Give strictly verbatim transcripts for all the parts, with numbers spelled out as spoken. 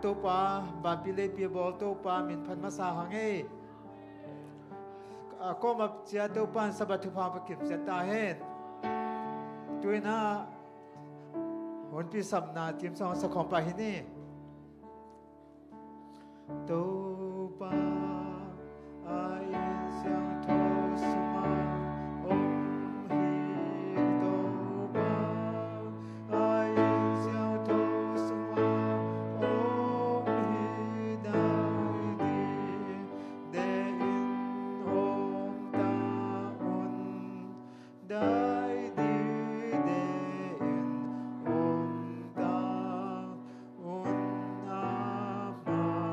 Topa, vanpi leipi a bawl Topa min phat masa hang ei. A kawm a cia Topa in Sabbath thupha hong pia kim ciat ta hen. Tu-in ah hunpi sapna theme song sa khawm pah hi ni. Topa a inn siangtho sungah om hi. Topa a inn siangtho sungah om hi. Dai dide in om ta un. Dai dide in om ta un a mai-ah.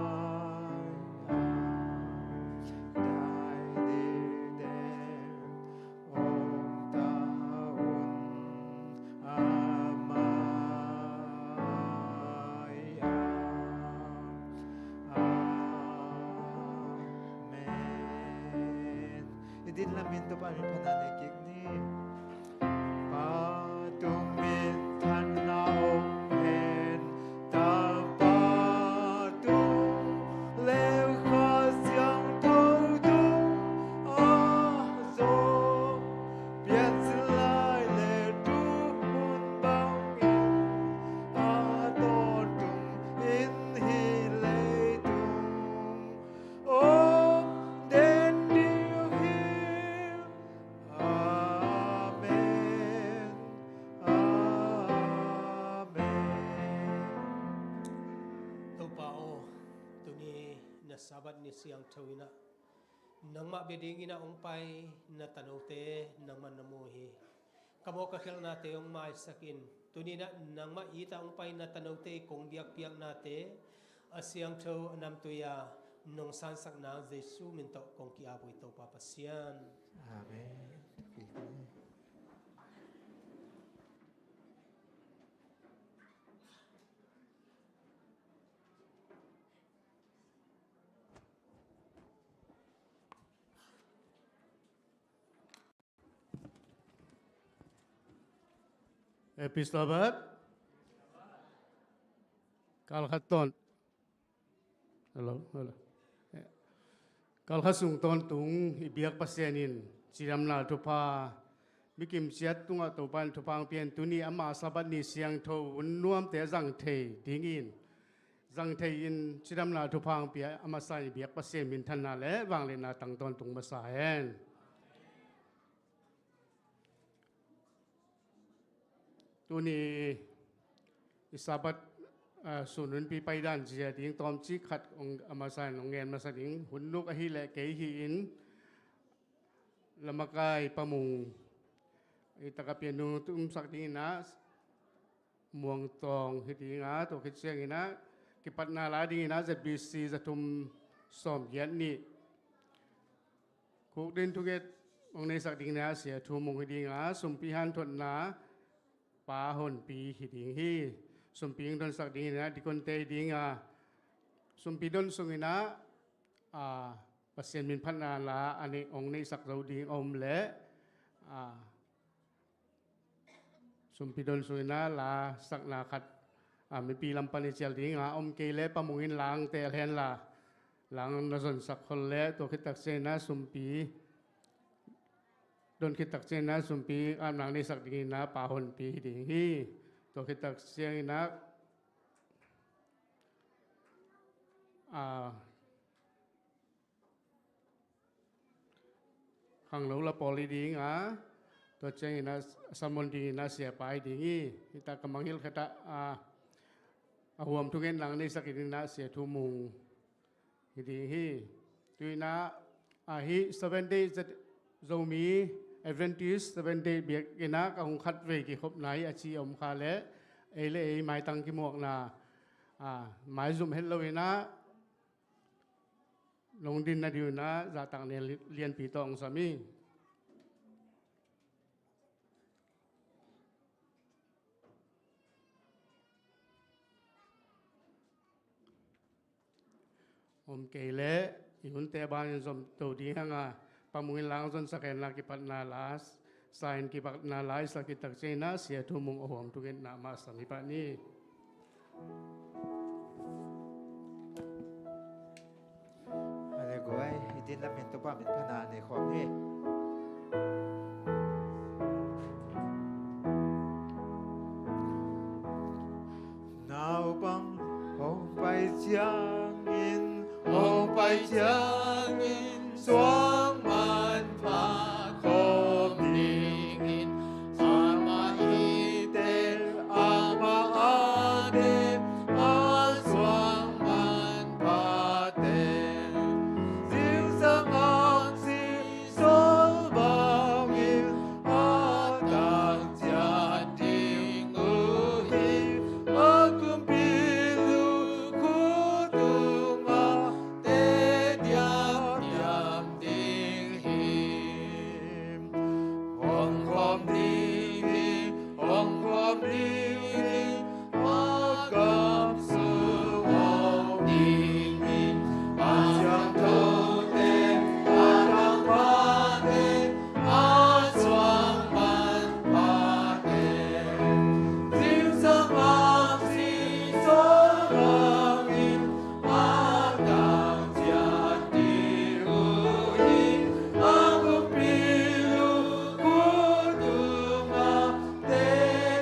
Dai dide in om ta un a mai-ah. Amen. I din lamin Topa min phatna nei kik ni. Pa tung minthanna om hen. Tapa tung le Kha Siangtho tung a zong pianzin lai le tu hun bangin a tawntung in hih leitung om den ding hi. Amen. Amen. Topa aw, tuni na Sabbath ni siangtho in ah nangmah bia dingin ah hong pai na tanote nangmah na mu hi. Ka mawh ka khialhnate hong maisak in. Tuni in ah nangmah it ah hong pai na tanote i kong biakpiaknate a siangtho a namtui a nong sansak nang Jesu min tawh kong ki-ap uh hi Topa Pasian. Amen. Happy Sabbath. Kal khat tawn. Hello, hello. Kal khat sung tawntung i biak Pasian in cidamna thupha, mi kimciat tungah Topa in thupha hong pia in, tuni ama Sabbath ni siangtho hun nuamte a zang thei dingin, zang thei in cidamna thupha hong pia a masa in i biak Pasian minthanna le vangliatna tang tawntung masa hen. Tuni i Sabbath, ah, sun hunpi paidan zia ding tawmcik khat hong, a masa in hong ngen masa ding. Hun nuk ahih leh kei hi in, Lamakai Pa Mung i tak a pian nung tumsak dingin ah, Muang Tawng hi ding a, tua khit ciangin ah kipatna la dingin ah Z B C za thum sawmgiat nih. Khukdin thunget hong neisak dingin ah Sia Thu Mung hi ding a, sumpi hanthotna Pa Hon Pi hi ding hi. Sumpi hong donsak dingin ah dikonte hi ding a, sumpi don sungin ah, a, Pasian min phatna la a neih hong neihsak zo ding a om leh, a, sumpi don sungin ah la sakna khat, a, mipi lam pan i cial ding a, om kei leh Pa Mung in la hong teel hen la, la hong na zonsak khol leh, tua khit tak ciangin ah sumpi don khit tak ciangin ah sumpi apna hong neisak dingin ah Pa Hon Pi hi ding hi. Tua khit tak ciangin ah, a, khanglo la pawl hi ding a, tua ciangin ah sermon dingin ah Sia Pa hi ding hi. Hih tak ka mangngilh khat ah, a, a huam thungetna hong neisak hi ding ah Sia Thu Mung hi ding hi. Tu-in ah, a, hih Seven Day Zo-, Zomi Adventist Seven Day biakinn ah ka hong khatvei kikhopna hi a ci a om kha leh, ei le ei maitang kimuakna, a, maizum het lo in ah, lungdam nading un ah zahtakna lianpi tawh hong sam hi. Om kei leh i hunte a banin zom to ding hang a, Pa Mung in la hong zonsak hen la, kipatna la sa in, kipatna la i sak khit tak ciangin ah Sia Thu Mung a huam thungetna mah sam hi pah ni. Lamen Topa min phatna nei khawm ni. Naupang hong pai ciangin, hong pai ciangin, suang manpha khawm dingin, amah ite, amah ate, a suang manphate, zingsang aksi sawl bangin a tang ciat ding uh hi. A kumpi lukhu tungah te diamdiam ding hi. Hong khawm ding hi, hong khawm ding hi, a gam sung om ding hi. A siangthote, a tangphate, a suang manphate, zingsang aksi sawl bangin a tang ciat ding uh hi. A kumpi lukhu tungah te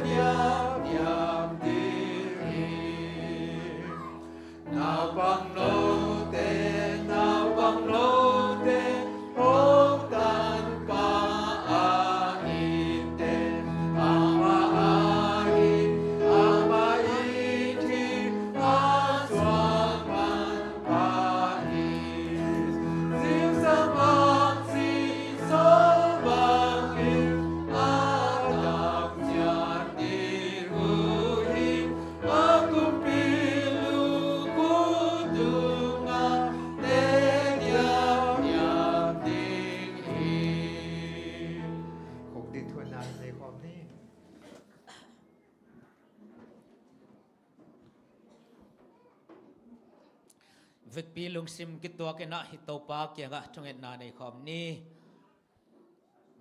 diamdiam ding hi. Naupang note, naupang note, hong tanpa a it in, amah a it, amah it hi. A suang manpha hi. Zingsang aksi sawl bangin a tang ciat ding uh hi. A kumpi lukhu tungah te diamdiam ding hi. Khukdin thuanna nei khawm ni. Vekpi lungsim kituakin ah hih Topa kiangah thungetna nei khawm ni.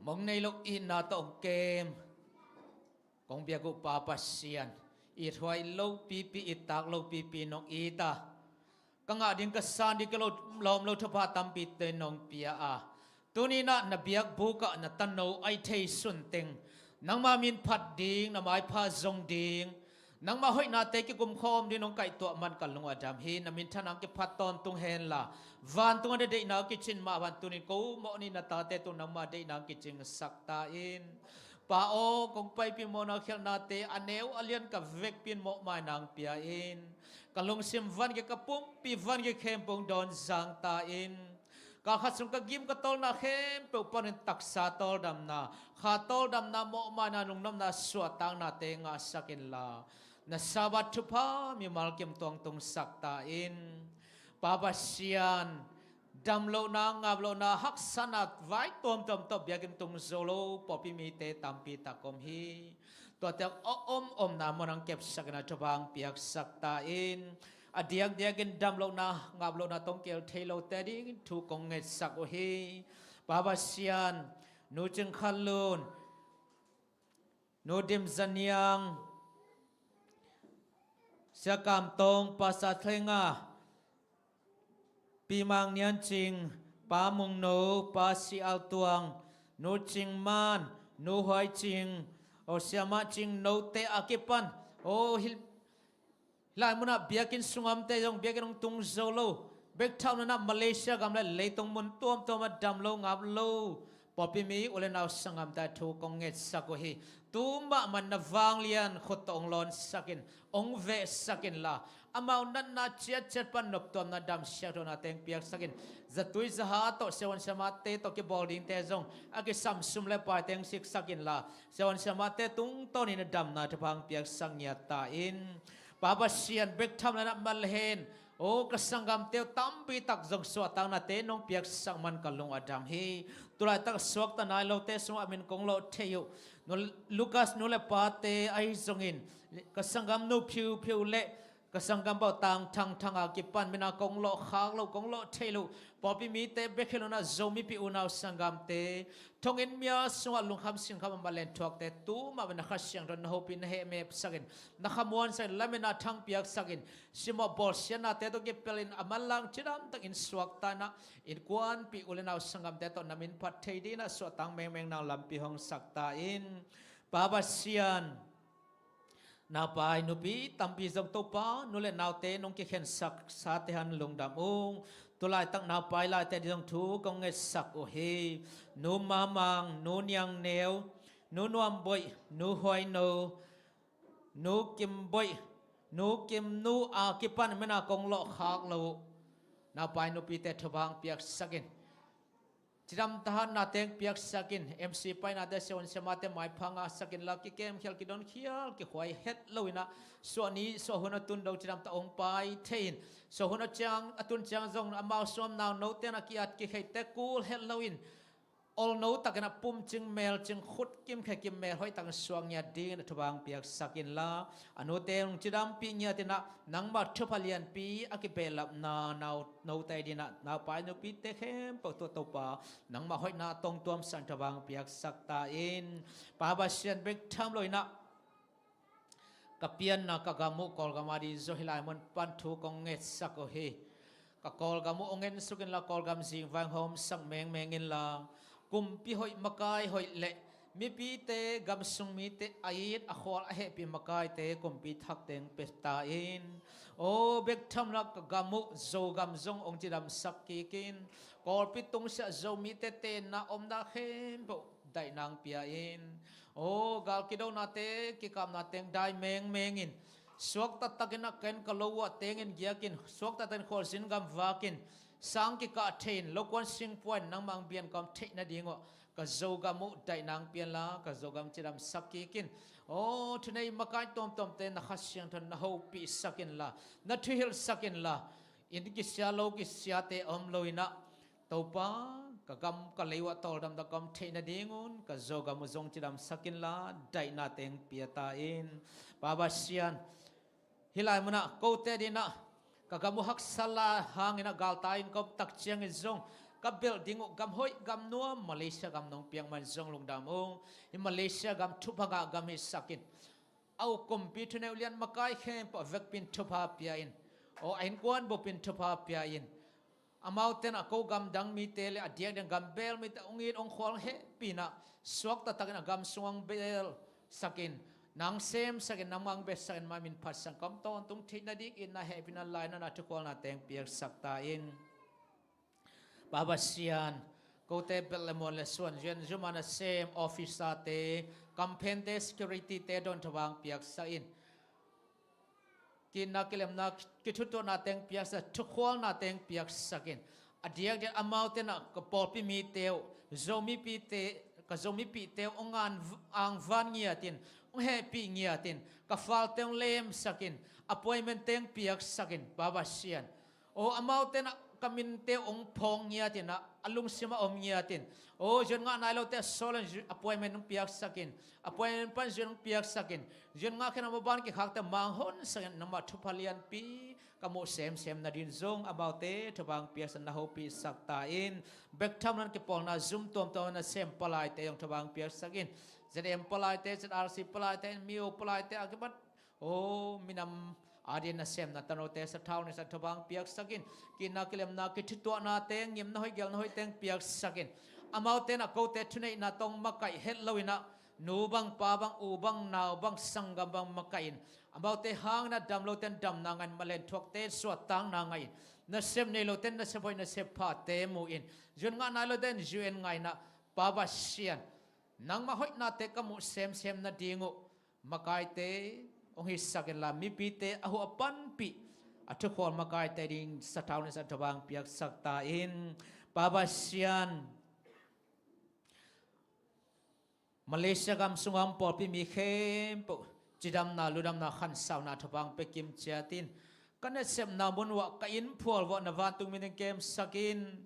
Mong nei lo itna tawh hong kem kong biak uh Pa Pasian, ithuai lopipi, itak lopipi nong it a, ka ngah ding ka san ding ka lo, lawm lo thupha tampi te nong pia a, tuni-in ah na biakbuk ah na tano a i thei sunteng nangma min phat ding, na maipha zong ding, nangma hoihnate kikumkhawm ding nong kaihtuah man ka lung a dam hi. Na minthanna hong kiphat tawntung henla, vantung ah na deihna hong kicin mah bang tuni-in ko mawhna in na tate tung nangma deihna hong kicingsak ta in. Pa aw, kong paipih mawhna khialhnate a neu a lian ka vekpi in mawhmaina hong pia in. Ka lungsim van kik, ka pumpi van kik khempeuh hong dawn zang ta in. Kha khat sung ka gim ka tawlna khempeuh panin taksa tawldamna, kha tawldamna, mawhmaina, lungnopna suahtaknate ngahsak inla, na Sabbath thupha mimal kim tuangtungsak ta in. Pa Pasian, damlohna, ngaplohna, haksatna vai tuamtuam tawh biakinn tung zo lo pawlpi mite tampi tak om hi. Tuate a om omna mun ah hong kepsak in a thupha hong piaksak ta in. A diakdiakin damlohna, ngaplohna tawh hong kihel thei lote adingin thu kong ngetsak uh hi. Pa Pasian, Nu Cing Khan Lun, Nu Dim Za Niang, Sia Kam Tong, Pa Sa Thleng A, Pi Mang Nian Cing, Pa Mung No, Pa Si Al Tuang, Nu Cing Man, Nu Huai Cing, aw Sia Mah Cing, note a kipan, aw hih lai munah biakinn sung a omte zong biakinn hong tung zo lo, bek thauna-in ah Malaysia gam le leitung mun tuamtuam ah dam lo ngap lo pawlpi mi u le nau sanggamte thu kong ngetsak uh hi. Tu mahmah na vanglian khut tawh hong lawnsak in, hong vehsak inla, amau natna ciatciat pan noptuamna, dam siangthonate'ng piaksak in. Zatui zaha tawh siavuan siamahte tawh kibawl dingte zong a kisam sum le paite'ng siksak inla, siavuan siamahte tungtawnin a damna thupha hong piaksak ngiat ta in. Pa Pasian, bek tham le na mal hen, aw ka sanggamte uh tampi tak zong suahtaknate nong piaksak man ka lung a dam hi. Tulaitak suakta nai lote sungah min kong lawh thei uh Nu Lucas nu le pate ahi zongin, ka sanggam nu Phiu Phiu le Ka sanggam bauh tang thangthang a kipan mina kong lawh khak loh, kong lawh theih loh pawlpi mite bek hi lo-in ah Zomi pi unau sanggamte, thonginn mia sungah lungkham sinkham a manlen thuakte tu mah bangin na Kha Siangtho na hopih, na hehmep sakin, na khamuan sakin, lametna thang piak sakin, simawh bawlsiatnate tawh kipelh in a manlang cidam takin suakta in ah, innkuanpih u le nau sanggamte tawh na min phat thei dingin ah suahtang mengmeng nang lampi hong sak ta in. Pa Pasian, naupai nupi tampi zong Topa, nu le naute nong kikhensak sate han lungdam ung. Tulaitak naupai laite ading zong thu kong ngetsak uh hi. Nu Mamang, Nu Niang Neu, Nu Nuam Boih, Nu Huai No, Nu Kim Boih, Nu Kim Nu a kipan mina kong lawh khak loh uh naupai nupite thupha hong piak sakin, cidam tahatna teng piak sakin, M C painate, siavuan siamate maipha ngah sakin la, kikem khial, kidon khial, kikhuai het lo-in ah, suah ni suah hun a tun dong cidam tah hong pai thei in, suah hun a ciang, a tun ciang zong amau suamnau note in ah ki-at kikheite kul het lo-in, olno takin ah pumcing melcing, khut kim khe kim mel hoih takin suak ngiat dingin ah thupha hong piak sakin la, a nute hong cidampih ngiat in ah, nangmah thupha lianpi a kibehlapna nau note ading in ah, naupai nupite khempeuh tawh Topa, nangmah hoihna tawh hong tuamsak in thupha hong piak sak ta in. Pa Pasian, bek tham lo-in ah ka pianna ka gam uh Kawlgam ading zong hih lai mun pan thu kong ngetsak uh hi. Ka Kawlgam uh hong ensuk in la, Kawlgam zingvai hong hawmsak mengmeng in la, kumpi hoih, makai hoih le mipite, gamsung mite a it a khual a hehpih makaite, kumpi thak teng pia ta in. Aw, bek tham lo-in ah ka gam uh Zogam zong hong cidamsak kik in. Kawlpi tungsiah Zomite tenna omna khempeuh daihna hong pia in. Aw, gal kidonate, kikapna teng dai mengmeng in, suakta takin ah ken ka lo uh ah tengin giak in, suakta takin khualzin gam vak in, sang kikah thei in, lokuan singpua in nangmah hong biak kawm theih nading uh ah ka Zogam uh daihna hong pia in la, ka Zogam cidamsak kik in. Aw, thunei makai tuamtuamte na Kha Siangtho in na hopih sakin la, na thuhilh sakin la, inn kisia lo kisiate om lo-in ah, Topa, ka gam ka lei uh ah tawldam takin ka om theih nadingun ka Zogam uh zong cidamsak in la, daihna teng pia ta in. Pa Pasian, hih lai mun ah kote ading in ah ka gam uh haksa lai hangin ah galtai in ka om tak ciangin zong ka belh ding uh gam hoih gam nuam Malaysia gam nong piak man zong lungdam ung. Hih Malaysia gam thupha ngah gam hi sakin, a uk kumpi, thuneih lian, makai khempeuh a vekpi in thupha pia in. Aw, a innkuan bup in thupha pia in. Amaute in ah ko gamdang mite le a diakdiak gambel mite hong it hong khual hehpih in ah, suakta takin a gam sung hong belsak in, nang semsak in, nangmah hong betsak in, mah min phatsak in, ka om tawntung theih nading itna, hehpihna, lainatna, thukhualna teng piaksak ta in. Pa Pasian, kote belh le muan le suan, zuan zuma nasem officerte, kamphente, securityte ading thupha hong piaksak in. Ki-itna kilemna, kithutuahna teng piaksak, thukhualna teng piaksak in. A diakdiak amaute in ah ka pawlpi mite uh, Zomipite, ka Zomipihte uh hong ang, angvan ngiat in, hong hehpih ngiat in, ka falte hong lemsak in, appointment teng piaksak in, Pa Pasian. Aw, amaute in ah ka minte uh hong phawk ngiat in ah, a lungsim ah om ngiat in. Aw, zuan ngah nai lote a sawl in zu-, appointment hong piaksak in, appointment pan zuan hong piaksak in, zuan ngah khin a maban kikhakte mang honsak in, nangmah thupha lianpi ka muh semsem nading zong amaute thupha hong piaksak in na hopihsak ta in. Bek tham lo-in kipawlna zum tuamtuam a nasem palaite zong thupha hong piaksak in. Z M palaite, Z R C palaite, Myo palaite a kipat, aw, minam ading nasemna tanote sathau neihsa thupha hong piaksak in. Ki-itna kilemna, kithutuahnate, ngimna hoih gelna hoih teng piaksak in. Amaute in ah kote thuneihna tawh hong makaih het lo-in ah, nu bang, pa bang, u bang, nau bang, sanggam bang makaih in, amaute hangin ah dam lote in damna ngah in, manlen thuakte in suahtakna ngah in, nasep nei lote in nasep hoih nasep phate mu in, zuan ngah nai lote in zuan ngah in ah, Pa Pasian, nangmah hoihnate ka muh semsem nading uh makaite hong hisak in la, mipite a huh a panpih a thukhual makaite ading sathau neihsa thupha hong piaksak ta in. Pa Pasian, Malaysia gam sungah om pawlpi mi khempeuh cidamna, ludamna, khansauna thupha hong pia kim ciat in. Ka nasepna mun uah, ka inn phual uah na vantung min in kemsak in.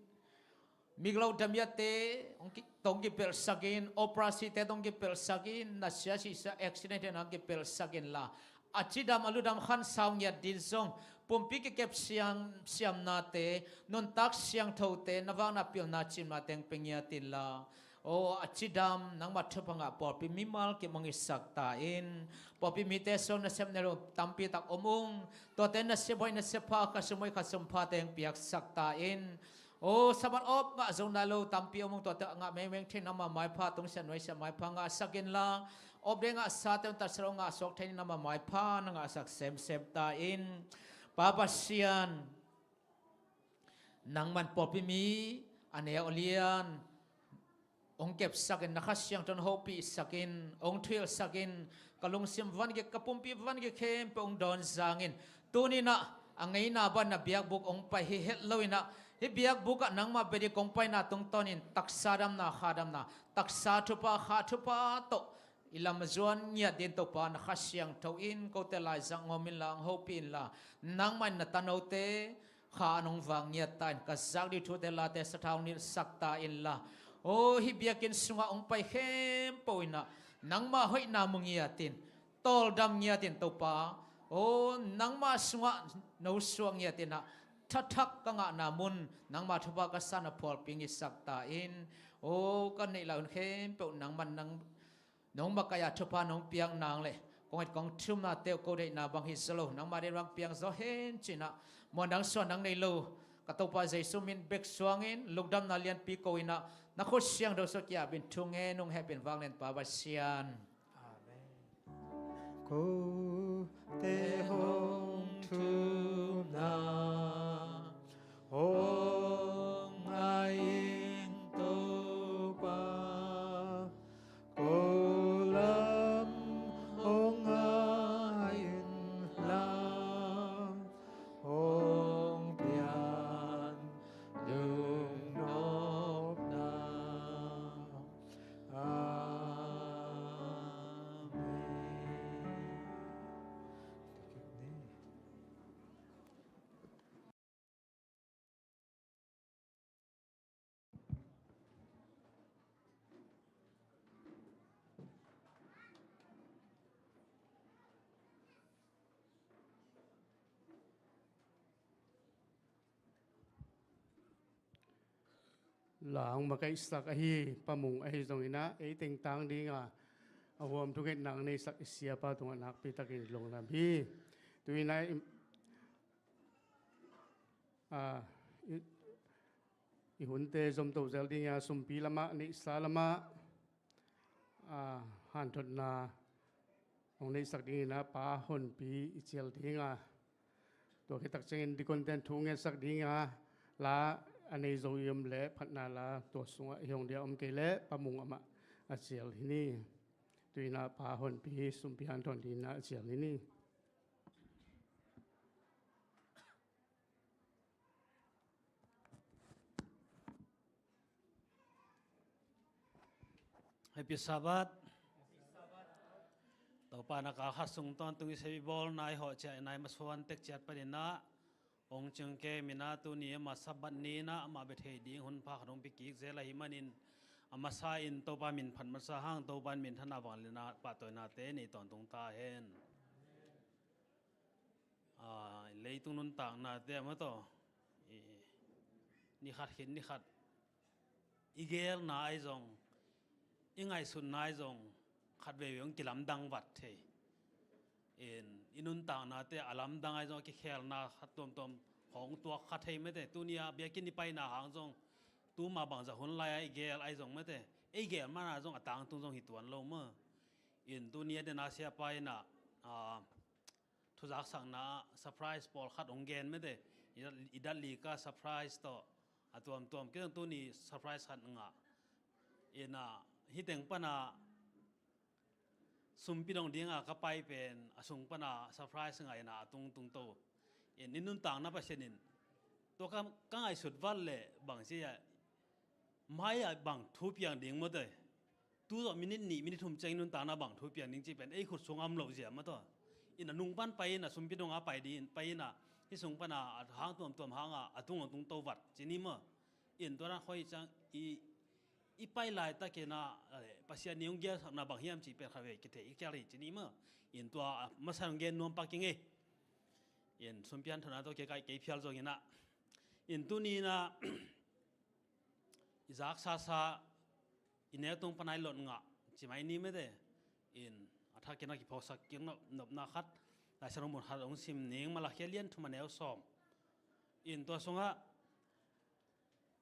Miglo damiate hong ki-, tawh hong kipelhsak in, operasite tawh hong kipelhsak in, nasia sihsia accident hong kipelhsak in la, a cidam a ludam khansau ngiat ding zong, pumpi kikep siam, siamnate, nuntak siangthote, na vakna pilna cimna teng pe ngiat inla, aw a cidam nangmah thupha ngah pawlpi mimal kim hong hisak ta in. Pawlpi mite sung nasep nei lo tampi tak om ung. Tuate nasep hoih nasep pha, khasum hoih khasum pha teng piaksak ta in. Aw Sabbath op ngah zo nai lo tampi om ung. Tuate ngah mengmeng thei nangmah maipha, tungsiah nuaisiah maipha ngahsak inla, op ding ngahsate un tatsia lo ngah suak thei nangmah maipha na ngahsak semsem ta in. Pa Pasian, nangman pawlpi mi a neu a lian hong kepsak in, na Kha Siangtho in hopihsak in, hong thuhilhsak in, ka lungsim van gik, ka pumpi van gik khempeuh hong dawn zang in. Tuni-in ah a ngeina bang na biakbuk hong pai hi het lo in ah, hih biakbuk ah nangmah bia dik hong paina tungtawnin taksa damna, kha damna, taksa thupha, kha thupha tawh i lam zuan ngiat ding Topa na Kha Siangtho in kote laizang ngawm inla, hong hopih inla, nangmah in na tanote kha an hong vak ngiat ta in, ka zak ding thute late sathau nilhsak ta inla, aw hih biakinn sungah hong pai khempeuh in ah nangmah hoihna mu ngiat in, tawldam ngiat in Topa, aw nangmah sungah nosuak ngiat in ah, thathak ka ngahna mun nangmah thupha ka sa na phualpi ngisak ta in. Aw ka neih lai hun khempeuh nangman nang nong makaih a thupha nong piak nang le, kong et kong thumnate uh ko deihna bang hi zaw lo, nangmah deih bang piang zaw hen ci-in ah, muan dang suan dang nei lo, ka Topa Jesu min bek suangin lungdamna lianpi ko in ah, na khut siangtho sung kiap in thu ngen ung, hehpih in vanglian Pa Pasian. Amen. Kote hong thumna hong ngai in Topa, ko lam hong ngai inla, hong pian lungnopna. Amen. La hong makaihsak ahi Pa Mung ahi zongin ah, ei teng tang ding a, a huam thungetna hong neisak i siapa tungah nakpi takin lungdam hi. Tu-in ah i, a, i, i hunte zomto zel ding a, sumpi lamah, neihsa lamah, a, hanthotna hong neihsak dingin ah Pa Honpi i cial ding a, tua khit tak ciangin deacon ten thu ngetsak ding a, la a nei zo i om leh phatna la tua sungah i hong dia, om kei leh Pa Mung amah a cial hi ni. Tu-in ah Pa Honpi sumpi hanthot dingin ah a cial hi ni. Happy Sabbath. Topa na kal khat sung tawntung i sep i bawlna i hawh ciah i nai masuan tek ciat panin ah hong ciangkem in ah, tuni amah Sabbath ni-in ah amah bia thei ding hun pha khat hong pia kik zel ahih manin, a masa in Topa min phat masa hang Topa in minthanna vangliatna pahtawinate nei tawntung ta hen. A, leitung nuntaknate a mataw, i, ni khat khit ni khat i geelna ahi zong, i ngaihsutna ahi zong, khat veivei hong kilamdang vat thei. In, i nuntaknate a lamdang ahi zong, a kikhelna khat tuamtuam hong tuak kha thei mate. Tuni a biakinn i paina hang zong, tuma bangzah hun lai-a i geel ahi zong mate, ei geel mana zong a tangtung zong hi tuan lo maw. In tuni a den a siapa in ah, a, thuzaksakna ah surprise pawlkhat hong gen mate. I dat, i dat li ka surprise tawh a tuamtuam kei zong tuni surprise khat ngah. In ah, hih teng pana sumpi dong dinga ka pai pen a sung pana surprise ngah in ah a tungtung to. In, i nuntakna Pasian in tua ka, ka ngaihsut vat leh bang ci a, mai-ah bang thu piang ding maw te. Tu zawh minute nih, minute thum ciang i nuntakna bang thu piang ding cih pen ei khut sung a om loh zia maw taw. In a nung pan pai in a sumpi dong a pai ding in pai in a, hih sung pan a, a hang tuamtuam hang a, a tung a tung to vat ci ni maw. In tua dan khoi ciang i, i pai laitakin ah, eh, Pasian in hong gelsakna bang hiam cih pen khatvei kithei khial hi ci ni maw. In tua, ah, masa hong gen nuam pak ing ei. In sumpian thona tawh kei kaih kei phial zongin ah. In tuni-in ah, i zak sasa, i neu tung pan a i lot ngah, ci mai ni mete. In a thakin a kiphawksak kik nop, nopna khat, Lai Siangtho mun khat hong sim ning, Malakhia lian thum a neu sawm. In tua sungah,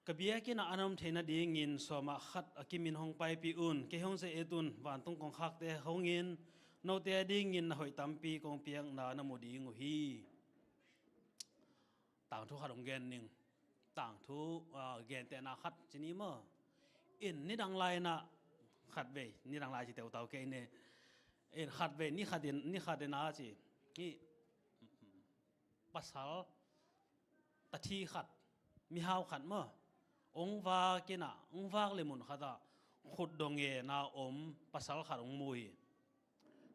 ka biakinn ah an om theih nadingin sawm ah khat a kimin hong paipih un, kei hong ze-et un, vantung kongkhakte hong in, note adingin na hoih tampi kong piakna na mu ding uh hi. Tangthu khat hong gen ning. Tangthu, ah, gentehna khat ci ni maw. In nidang lai-in ah khatvei, nidang lai ci teutau kei ni. In khatvei, ni khatin, ni khatin ah ci. Hih pasal tathi khat, mihau khat maw. Hong vak in ah, hong vak leh mun khat ah khutdawh ngen a om pasal khat hong mu hi.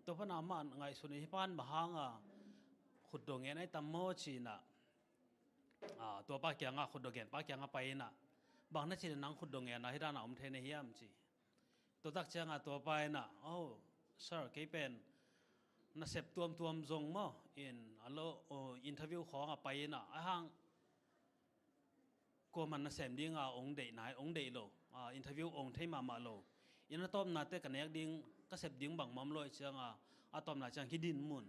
Tua pan amah ngaihsun in, hih pan bang hang a khutdawh ngen a i tam maw ci-in ah, ah, tua pa kiangah, khutdawh ngen pa kiangah pai in ah, bang na cih leh nang khutdawh ngen a hih dan a om thei na hiam ci. Tua tak ciangah tua pa in ah, "Oh, sir, kei pen nasep tuamtuam zong maw, in a lo, oh, interview khawng ah pai in ah, ahih hang kuaman nasem ding a hong deih nai, hong deih lo, ah, interview hong thei mahmah lo. In a tawpna teh ka nek ding, ka sep ding bangmah om lo ahih ciangah, a tawpna ciang hih dinmun,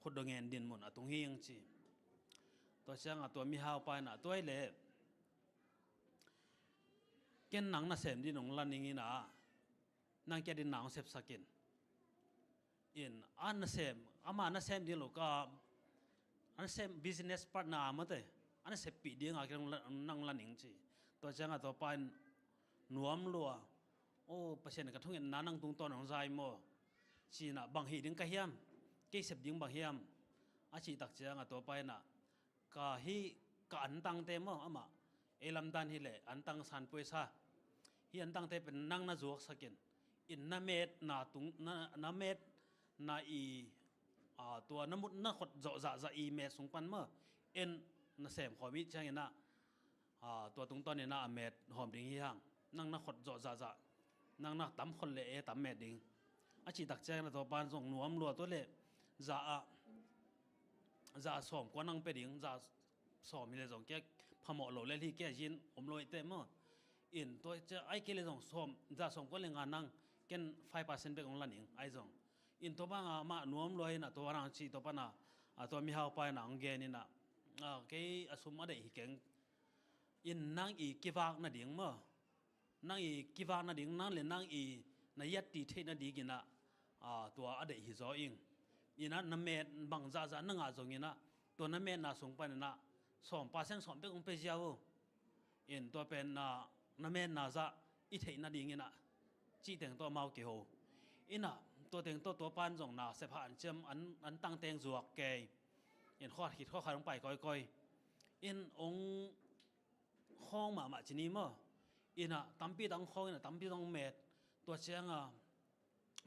khutdawh ngen dinmun a tung hi ing," ci. Tua ciangah tua mihau pa in ah, "Tua ahih leh ken nang nasem ding hong la ning in ah, nang kiang ah nang hong sepsak in." In a nasem, ama nasem ding lo ka, a nasem business partner a mate, a naseppih ding a kiang nang la ning ci. Tua ciangah tua pa in nuam lua, "Oh, Pasian in ka thungetna nang tungtawn hong za hi maw? Ci-in ah bang hih ding ka hiam? Kei sep ding bang hiam?" a cih tak ciangah tua pa in ah, "Ka hih, ka antangte maw, amah ei lam dan hi leh antang san puai sa, hih antangte pen nang na zuaksak in, in na metna tung, na, na metna i, ah, tua na mut na khot zawh zahzah i met sung pan maw, en na sem khawm i hih ciangin ah, ah, tua tungtawn in ah a met hawm ding hi hang. Nang na khot zawh zahzah, nang na tam khot leh ei tam met ding," a cih tak ciangin ah tua pa in zong nuam lua, "Tua leh za ah, za sawm kua nang pia ding, za sawm hi leh zong kei phamawh lo lel hi, kei a zin om lo hi teh maw. In tua ciang ahih kei leh zong sawm, za sawm kua le nga nang, ken five percent bek hong la ning," ahi zong. In tua bang a amah nuam lua in ah tua bang a ci, tua pan a, ah, tua mihau pa in ah hong gen in ah, "Ah, kei a sum a deih hi keng. In nang i kivak nading maw, nang i kivak nading, nang le nang i na yatti theih nadingin ah, ah, tua a deih hi zaw ing. In ah na met bang zahzah na ngah zongin ah, tua na metna sung panin ah sawm percent sawm bek hong pia ziau uh. In tua pen na, na metna zah i theih nadingin ah," cih teng tawh amau kiho. In ah tua teng tawh tua pa in zong nasep hanciam, an, antang teng zuak kei. In khua khit khua khat hong pai kawikawi. In hong khawng mahmah ci ni maw. In ah tampi tak hong khawng in ah tampi tak hong met. Tua ciangah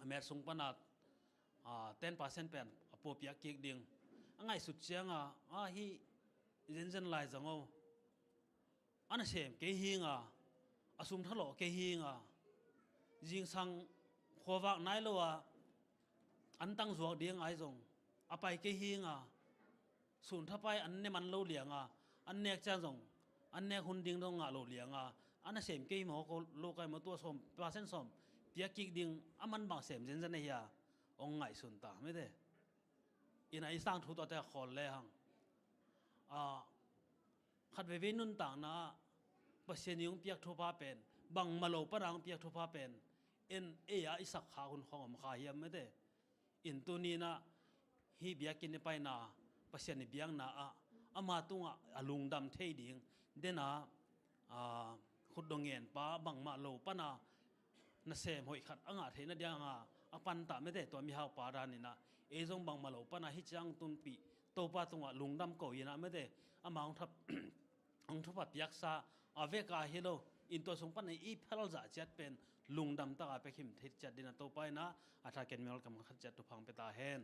a met sung pan ah, ah, ten percent pen a puapiak kik ding. A ngaihsut ciangah, ah, hih zenzen lai zong o, a nasem kei hi ing a, a sum thalawh kei hi ing a, zingsang khuavak nai lo a, antang zuak ding ahi zong a pai kei hi ing a, sun thapai an ne man lo liang a, an nek ciang zong an nek hun ding zong ngah lo liang a, a nasem kei hi mawk lo ka hi maw, tua sawm, percent sawm piak kik ding a man bang sem zenzen ahi a, hong ngaihsun ta mete. In ah i sang thu tuate a khawl lehang, ah, khat veivei nuntakna ah Pasian in hong piak thupha pen, bangmah lo pan a hong piak thupha pen, en ei a i sak khak hun khawng om kha hiam mete. In tuni-in ah hih biakinn i paina, Pasian i biakna ah ama tungah a lungdam thei ding, den a, ah, khutdawh ngen pa bangmah lo pan a nasem hoih khat a ngah theih nading a, a pantah mete, tua mihau pa dan in ah, ei zong bangmah lo pan a hih ciang tunpih Topa tungah lungdam ko in ah mete, ama hong thap, hong thupha piaksa a vek a hi lo, in tua sung pan a i phel zah ciat pen lungdam tak a pia khim thei ciat ding a Topa in ah a thakin mimal kam khat ciat thupha hong pia ta hen.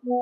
A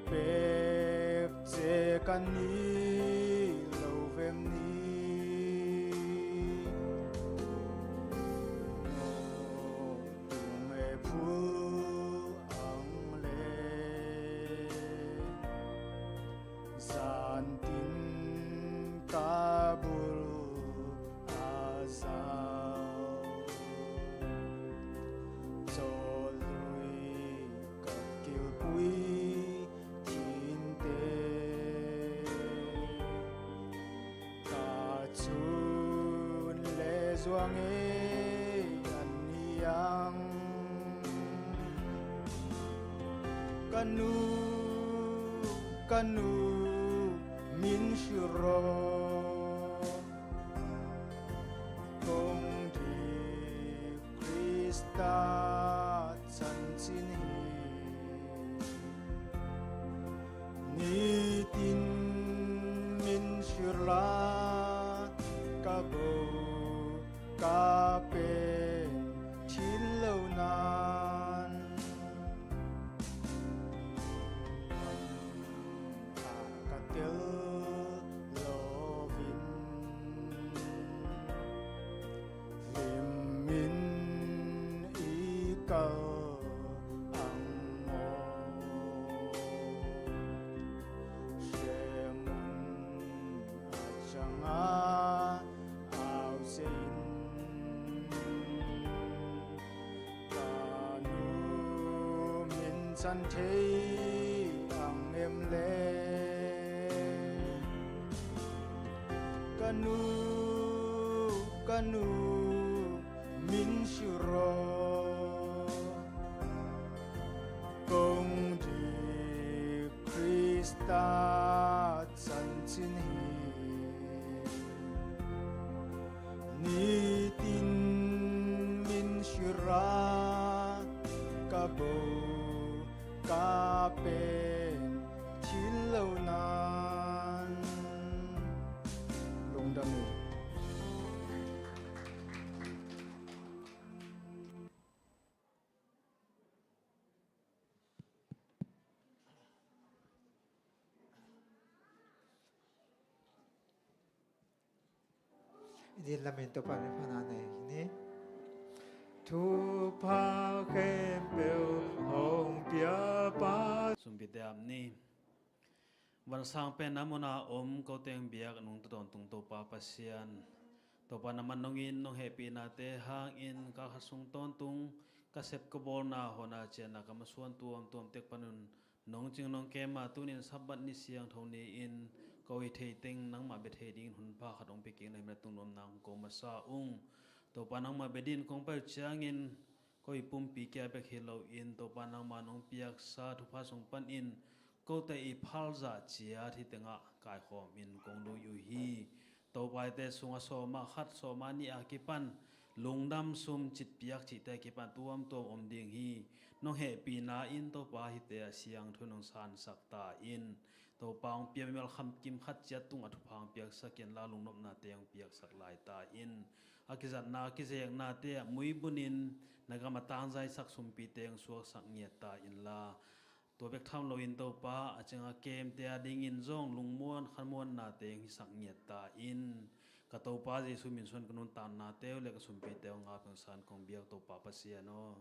pek cek a ni lo vem ni. Tung e phul ang le zantin ka bul a zau. Cawlui ka kilpui thinte ka cun le zuang ei an ni ang. Ka nu, ka nu, min hrilh aw. Kong dik Khrista chanchin hi. Nitin min hrilh a ka bo ka pen thil lo nan. A ka tel lovin lim min i kal ang aw. Hre mun a ciang a au se in ka nu min can thei ang em le. Ka nu, ka nu, min hrilh aw. Kong dik Khrista chanchin hi. Nitin min hrilh a ka bo ka pen thil lo nan. Lungdam hi. I din lamin Topa min phatna nei ni. Thupha khempeuh hong pia Pa. Sumpi te ap ni. Vansang pen a mun a om ko teng biak nungta tawntung Topa Pasian. Topa na man nong in nong hehpihnate hangin ka kha sung tawntung ka sep ka bawlna hona cianna ka masuan tuamtuam tek panun nong cing nong kema tunin Sabbath ni siangtho ni-in ka oi thei teng nangmah bia thei dingin hun pha khat hong pia kik na himna tungnuamna hong ko masa ung. Topa nangmah bia dingin kong pai uh ciangin ko i pumpi kia bek hi loin Topa nangmah nong piaksa thupha sung panin kote i phalzah ciat hi tengah kaikhawmin kong lui uh hi. Topa ite sungah sawma khat sawma nih a kipan lungdam sum citpiak cihte kipan tuamtuam om ding hi. Nong hehpihna in Topa hite a siangtho nong sansak ta in. Topa hong pia mimal khamkim khat ciat tungah thupha hong piaksak in la lungnopnate hong piaksak lai ta in. A kizatna a kizeknate ah muibunin na gam a tangzaisak sumpite hong suaksak ngiat ta inla. Tua bek tham loin Topa a cianga kemte a dingin zong lungmuan khanmuannate hong hisak ngiat ta in. Ka Topa Jesu min suan ka nuntaknate uh le ka sumpite uh ngap hong san kong biak Topa Pasian aw.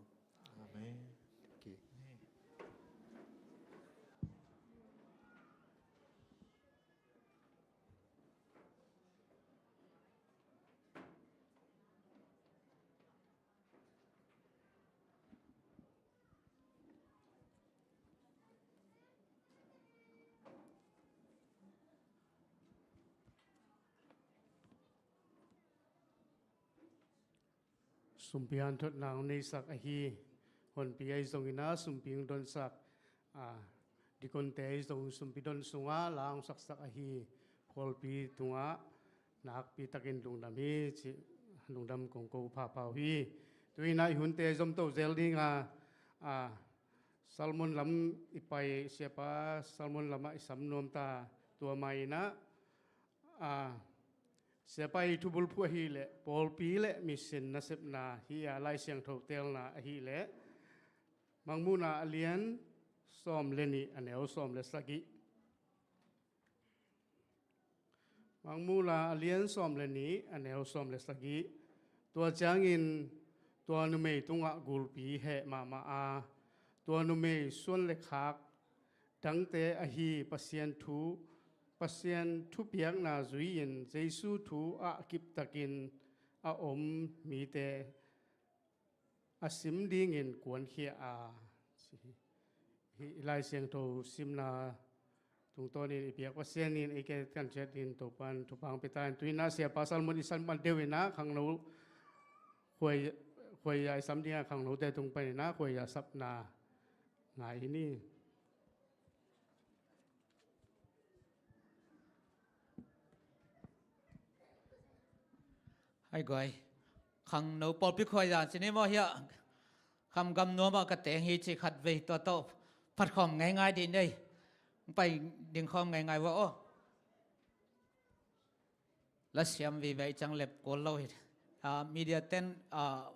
Amen. Sumpi hanthotna hong neisak ahi honpi ahi zongin a sumpi hong donsak, a, dikonte ahi zong sumpi don sungah la hong saksak ahi pawlpi tungah nakpitakin lungdam hi cih lungdam kong ko phapha uh hi. Tu-in a i hunte zomto zel dinga, a, Salmon lam i pai, Siapa Salmon lamah i sam nuam ta. Tua ma-in a, a, Siapa i thubulphuh ahileh pawlpi le mission nasepna hi a, Lai Siangtho telna ahileh Mangmuhna a lian sawm le nih a neu sawm le sagih. Mangmuhna a lian sawm le nih a neu sawm le sagih. Tua ciangin tua numei tungah gulpi heh mahmah a, tua numei suan le khak dangte ahi Pasian thu, Pasian thupiakna zui-in Jesu thu ah kiptakin a om mite a sim dingin kuankhia a, ci hi. Hih Lai Siangtho simna tungtawnin i biak Pasian in ei ke kan ciat in Topan thupha hong pia ta in. Tu-in a Siapa Salmon i sam man deuh in a khangno khuai, khuaia i sam dinga khangnote tung panin a khuaia sapna ngai hi ni. Hai guai. Khangno pawlpi khuaia ci ni maw hiah. Khamgam nuamah ka teng hi ci khat vei tua tawh phatkhawm ngaingai dih nei. Pai dingkhawm ngaingai vua aw. Lasiam vive i cang lep kual lo hi. Ah, media ten, ah,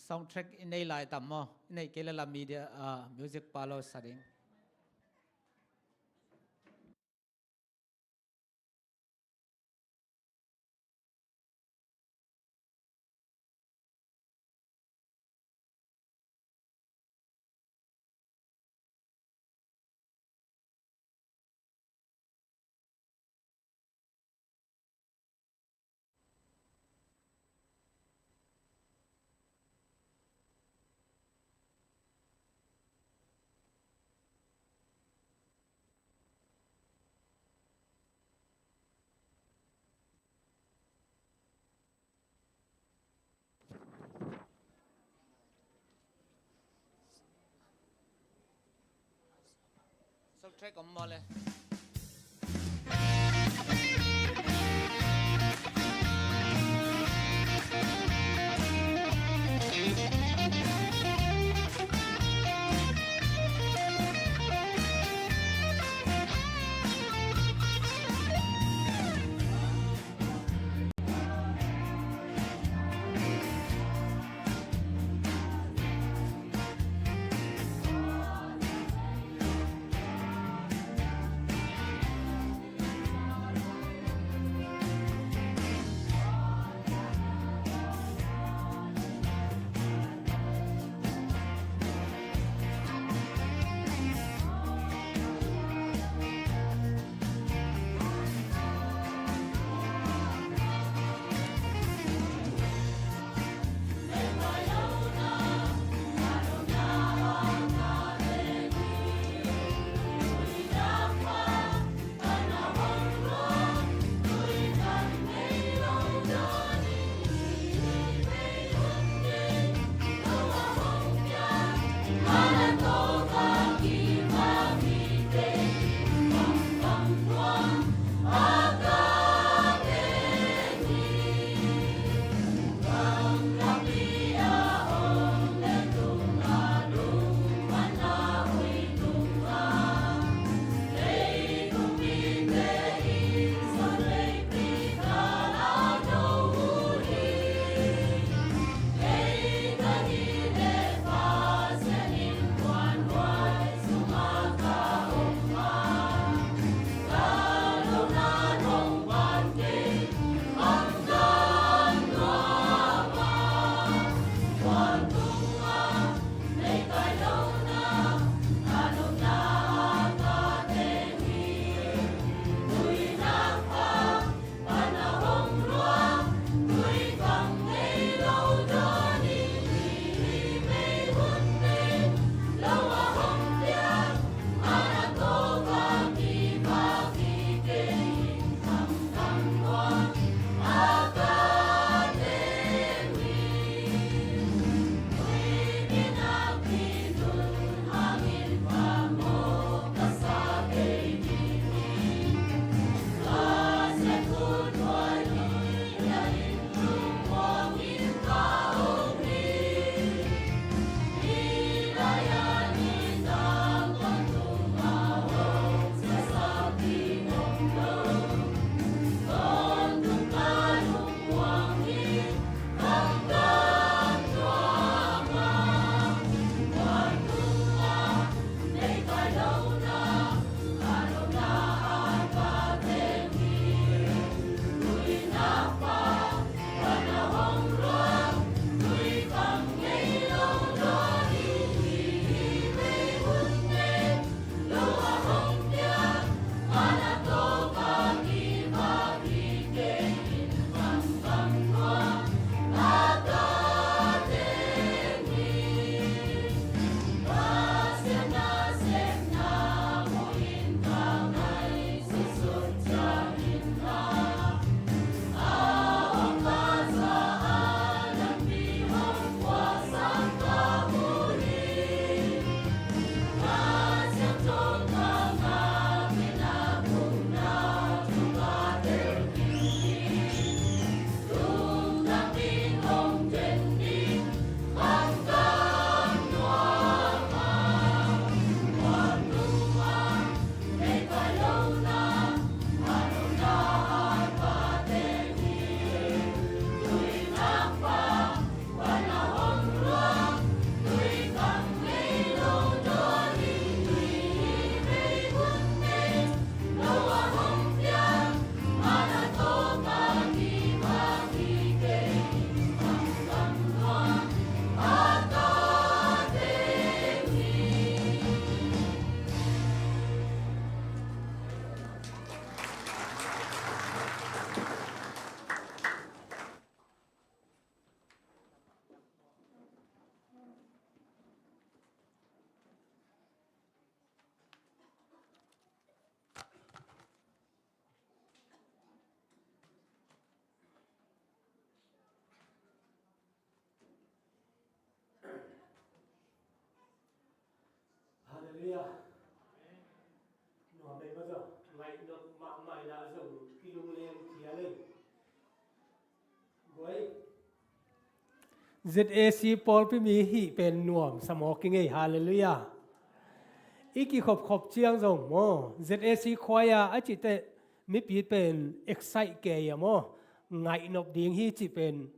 soundtrack i nei lai tam maw? I nei kei lala media, ah, music pa lo sa ding. Soundtrack om maw le. Z A C pawlpi mi hih pen nuam sa maw, kingei, halleluiah. I kikhopkhop ciang zong maw, Z A C khua-ah a cih teh mipi pen excite kei a maw, ngaihnop ding hi cih pen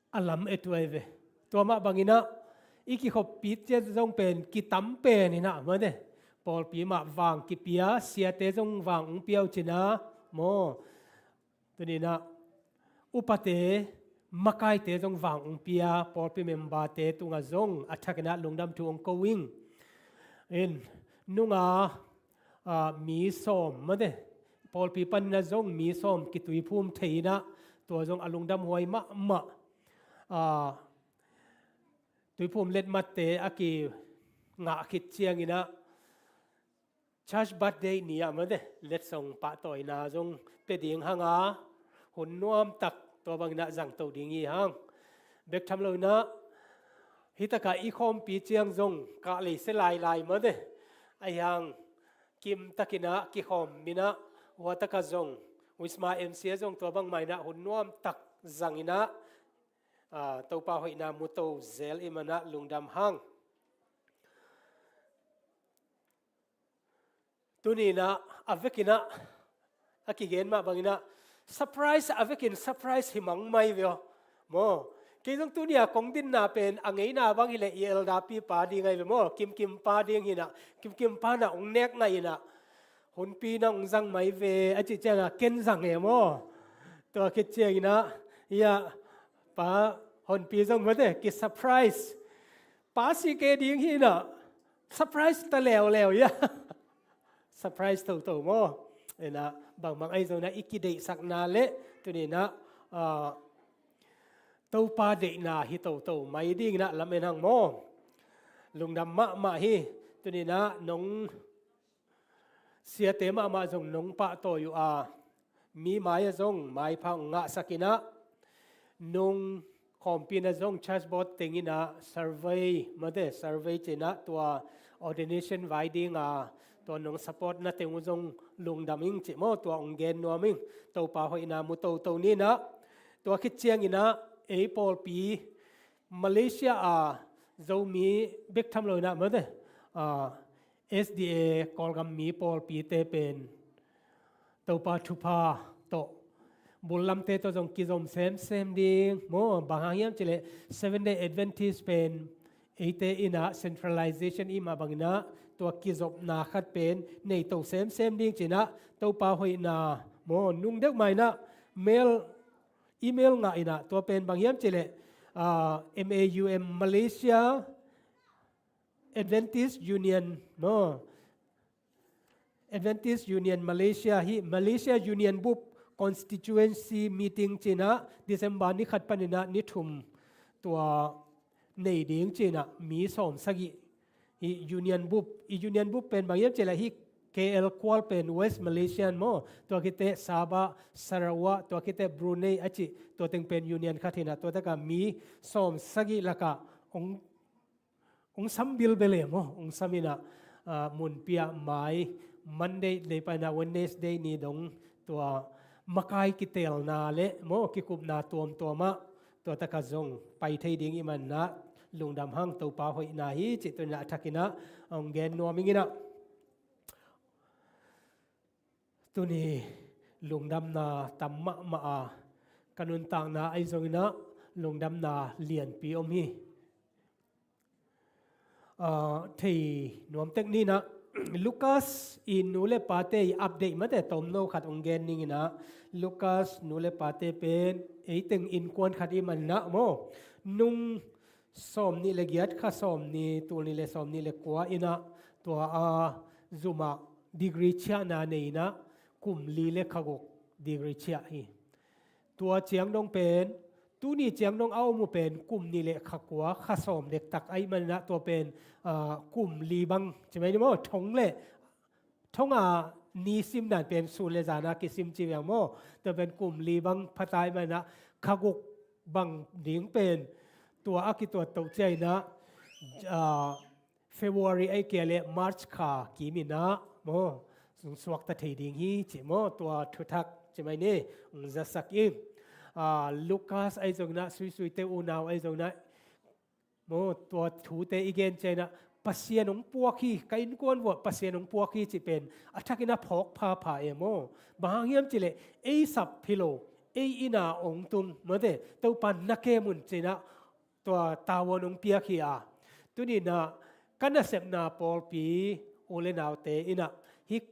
a lam et uh ai ve. Tua mah bangin ah i kikhoppih ciang zong pen kitam pen in ah maw, pawlpi mah vang kipia, siate zong vang ong pia uh cin ah maw. Tuni-in ah upate, makaite zong vang ong pia, pawlpi memberte tungah zong a thakin ah lungdam thu ong ko ing. In, nunga, ah, mi sawm maw, pawlpi panin ah zong mi sawm kituiphum thei in ah, tua zong a lungdam huai mahmah. Ah, tuiphum letmatte a kingah khit ciangin ah, church birthday ni-ah maw, letsong pahtawina zong pia ding hang a, hun nuamtak tua bangin ah zangto ding hi hang. Bek tham loin ah, hi takah i khawmpi ciang zong kah lei sia lailai maw, ahi hang kimtakin ah kikhawmin ah, hua takah zong Wisma M C ah zong tua bangmah in ah hun nuamtak zangin ah, ah, Topa hoihna muto zel i hih manin ah lungdam hang. Tuni-in ah, a vekin ah, a kigen mah bangin ah, surprise a vekin surprise hi mang mai ve aw. Maw, kei zong tuni-a kong dinna pen a ngeina bang hileh i elder pi pa ding ai ve maw, Kimkim pa ding hi-in ah, Kimkim pa-in ah ong nek ngai in ah, hunpi na ong zang mai ve, a cih ciangah ken zang e maw. Tua khit ciangin ah, ia, pa Honpi zong maw, ki surprise. Pa si kei ding hi-in ah, surprise ta leuleu ia. Surprise toto maw. In ah, bangbang ahi zongin ah i kideihsakna le, tuni-in ah, ah, Topa deihna hi toto mai dingin ah lamen hang maw. Lungdam mahmah hi, tuni-in ah nong siate mahmah zong nong pahtawi uh a, mi mai-ah zong maipha ong ngahsak in ah, nung khawmpi-in ah zong church board teng in ah survey maw, survey ci-in ah tua ordination vai dinga tua nong support na teng uh zong lungdam ing cih maw, tua ong gen nuam ing. Topa hoihna mu toto ni-in ah, tua khit ciangin ah ei pawlpi Malaysia a Zomi bek tham loin ah maw, ah, S D A Kawlgam mi pawlpite pen Topa thupha tawh, bullamte tawh zong kizom semsem ding maw. Bang hang hiam cih leh Seventh Day Adventist pen eite in ah centralization i hih mah bangin ah tua kizopna khat pen nei to semsem ding ci-in ah, Topa hoihna maw, nung deuh mah in ah mail, email ngah in ah, tua pen bang hiam cih leh, ah, M A U M, Malaysia Adventist Union maw, Adventist Union Malaysia hi, Malaysia Union Bup Constituency Meeting ci-in ah December ni khat panin ah ni thum tua nei ding ci-in ah mi sawm sagih hi. Union Bup, i Union Bup pen bang hiam cih leh hi, K L Kual pen West Malaysian maw, tua khit teh Sabah, Sarawak, tua khit teh Brunei a cih, tua teng pen Union khat hi-in ah, tua takah mi sawm sagih lakah ong ong sam bilbel e maw, ong sam in ah, ah, munpi ah mai, Monday ni panin ah Wednesday ni dong tua makai kiteelna le maw, kikupna tuamtuam ah tua takah zong pai thei ding i hih manin ah lungdam hang, Topa hoihna hi cih tuni-in ah a thakin ah ong gen nuam ing in ah. Tuni lungdamna tam mahmah a, ka nuntakna ahi zongin ah lungdamna lianpi om hi. Ah, thei nuam tek ni-in ah, Lucas i nu le pate i update mate tomno khat ong gen ning in ah, Lucas nu le pate pen ei teng innkuan khat i hih manin ah maw, nung sawmnih le giat, kha sawmnih, tul nih le sawmnih le kua in ah, tua a zum ah degree ciahna nei in ah, kum li le kha guk degree ciah hi. Tua ciang dong pen, tuni ciang dong a om uh pen kum nih le kha kua, kha sawm dektak ahih manin ah, tua pen, ah, kum li bang ci mai ni maw, thong le, thong a ni sim dan pen sun le zan a kisim ci viang maw, tua pen kum li bang pha ta ahih manin ah, kha guk bang ding pen tua a kituat toh ciangin ah, ah, February ahih kei leh March kha kim in ah maw, ong suakta thei ding hi cih maw, tua thuthak ci mai ni, ong zasak ing. ah, Lukas ahi zongin ah, suisuite unau ahi zongin ah, maw, tua thute i gen ciangin ah, Pasian hong puak hi, ka innkuan vuah Pasian hong puak hi cih pen a thakin a phawk phapha e maw. Bang hang hiam cih leh ei sap hi lo, ei inn ah hong tung, mawte, Topa na kem un ci-in ah tua tavuan hong piak hi a. Tuni-in ah ka nasepna pawlpi u le naute in ah, hih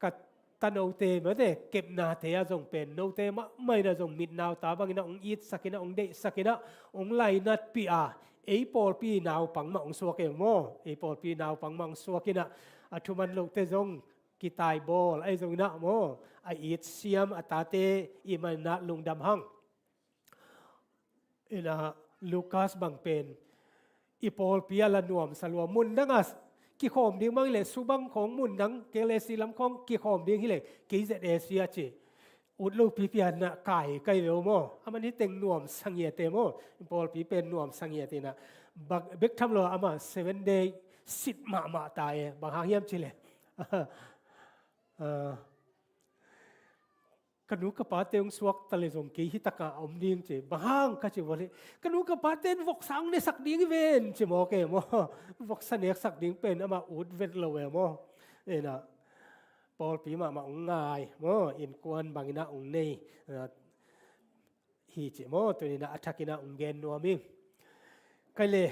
ka tanote, mawte, kepnate ah zong pen note mahmah in ah zong mit nau ta bangin ah hong itsak in ah, hong deihsak in ah, hong lainatpih a, ei pawlpi naupang mah hong suak e maw. Ei pawlpi naupang mah hong suak in ah, a thuman lote zong kitaibawl ahi zongin ah maw, a itsiam a tate i hih manin ah lungdam hang. In ah, Lukas bang pen i pawlpi ah la nuamsa lua. Mundang ah kikhawm ding bang hi leh, Subang khawng, mundang, K L A C lam khawng kikhawm ding hi leh, K Z A C a ci. Ut lo pipi in ah kai kai ve uh maw. Aman hih teng nuamsa ngiat e maw. I pawlpi pen nuamsa ngiat in ah, bek tham lo amah Seven Day sit mahmah ta e. Bang hang hiam cih leh, ah, ka nu ka pate hong suak ta leh zong kei hi takah om ding ci. Bang hang ka ci vua leh, ka nu ka pate in voksa hong nesak ding hi ven ci mawk e maw. Voksa neksak ding pen amah ut vet lo e maw. In ah, pawlpi mahmah hong ngai maw, innkuan bangin ah hong nei, ah, hi ci maw. Tuni-in ah a thakin ah hong gen nuam ing. Kei leh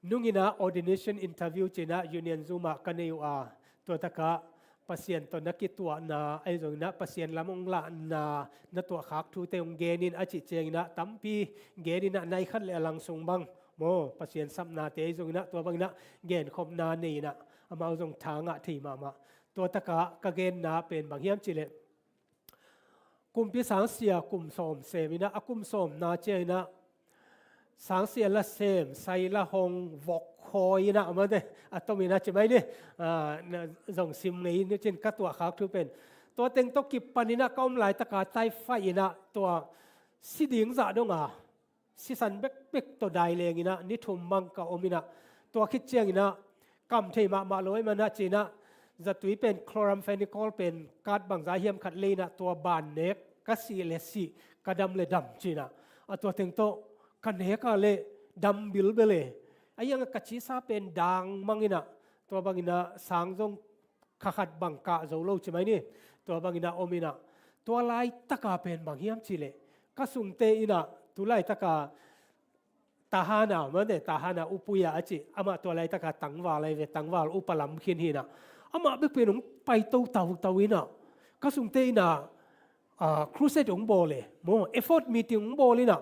nungin ah ordination interview ci-in ah Union Zoom ah ka nei uh a, tua takah Pasian tawh na kituahna ahi zongin ah, Pasian lam hong lahna, na tuahkhak thute hong gen in a cih ciangin ah, tampi gen in ah, nai khat le a lang sung bang maw, Pasian sapnate ahi zongin ah, tua bangin ah genkhopna nei in ah, amau zong tha ngah thei mahmah. Tua takah ka genna pen bang hiam cih leh, kumpi sangsia kum sawm sem in ah, a kum sawmna ciangin ah sangsia la sem, sai la hong, vok khawi in ah, mawte, a tom in ah ci mai ni, ah, na zong sim ngei ni cin, ka tuahkhak thu pen. Tua teng tawh kipan in ah ka om laitak a typhoid in ah, tua si ding zah dong a, sisan bekbek tawh dai leng in ah, ni thum bang ka om in ah, tua khit ciangin ah kam thei mahmah lo ahih manin ah ci-in ah, zatui pen chloramphenicol pen kat bangzah hiam khat lei in ah, tua ban nek, ka sih le sih, ka dam le dam ci-in ah, a tua teng tawh ka nek a leh dam bilbel e. Ahi hang ka cisa pen dang mang in ah, tua bangin ah sang zong kha khat bang kah zo lo ci mai ni. Tua bangin ah om in ah, tua laitak a pen bang hiam cih leh, ka sungte in ah, tu laitak a Tahana, mawte, Tahana upuia a ci, amah tua laitak a tangval ahi ve, tangval upa lam khin hi in ah, amah bek pen hong pai toto toto in ah, ka sungte in ah, ah, crusade hong bawl e maw, effort meeting hong bawl in ah,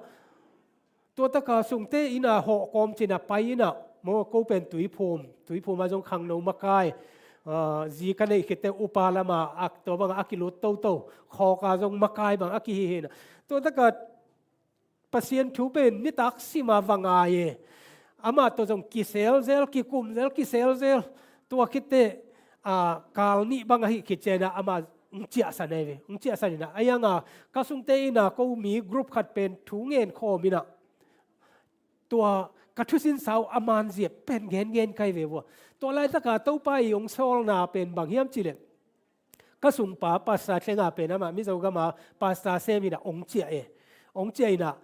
tua tak a sungte in ah hawh kawm ci-in ah pai in ah maw, ko pen Tuiphum, Tuiphum ah zong khangno makai, ah, zi ka neih khit teh upa lam ah, tua bang a kilut toto, khawk ah zong makai bang a kihi hi in ah, tua tak a Pasian thu pen nitak sim a va ngai e. Amah tawh zong kiselzel, kikumzel, kiselzel. Tua khit teh, ah, kal nih bang ahih khit ciangin ah amah hong ciahsan ahi ve. Hong ciahsan in ah, ahi hang a, ka sungte in ah ko mi group khat pen thu ngen khawm in ah, tua ka thusin sau a man zia pen gengen ka hi ve vua. Tua laitak a Topa i hong sawlna pen bang hiam cih leh, ka sungpa pastor thleng a pen amah Mizo gam a pastor sem in ah hong ciah e. Hong ciah in ah,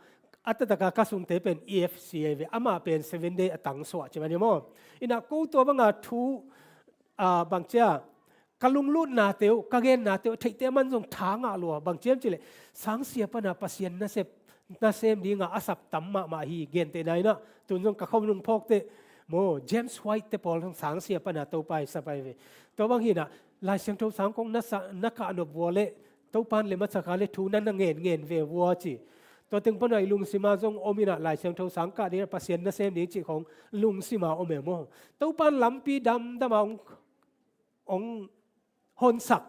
a taktak a ka sungte pen E F C ahi ve, amah pen Seven Day a tangsuah ci mah ni maw. In ah ko tua bang a thu, ah, bang ci a, ka lunglutnate uh, ka gennate uh theihte a, aman zong tha ngah lua, bang ci hiam cih leh, sangsia pan a Pasian nasep, nasem ding a a sap tam mahmah hi, gentehna in ah, tun zong ka khom nung phawk teh maw, James White te pawl zong sangsia pan a Topa i sap ahi ve. Tua bang hi in ah, Lai Siangtho sang kong na sa, na kah nop vua leh, Topa in lem a sak a leh thu na na ngen ngen ve vua ci. Tua teng pan a i lungsim ah zong om in ah, Lai Siangtho sang kah ding in ah Pasian nasem ding cih khawng lungsim ah om e maw. Topa in lampi damdam a hong, hong honsak.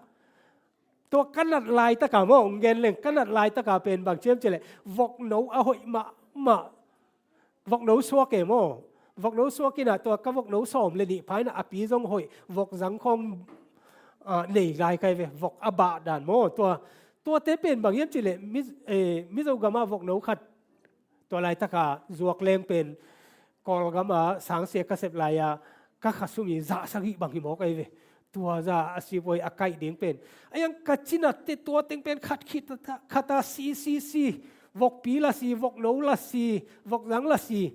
Tua ka nat laitak a maw, hong gen leng, ka nat laitak a pen bang ci hiam cih leh, vokno a hoih mahmah, vokno suak e maw. Vokno suak in ah, tua ka vokno sawm le nih pha in ah, a pi zong hoih, vok zang khawng, ah, nei lai ka hi ve, vok a bah dan maw. Tua, tuate pen bang hiam cih leh, Mi, eh, Mizo gam a vokno khat, tua laitak a zuak leng pen Kawlgam a sangsia ka sep lai a, ka khasum hi zah sagih bang hi mawk ahi ve. Tua zah a sip uh a kaih ding pen, ahi hang ka cina teh tua teng pen khat khit khat a si si si, vokpi la si, vokno la si, vokzang la si.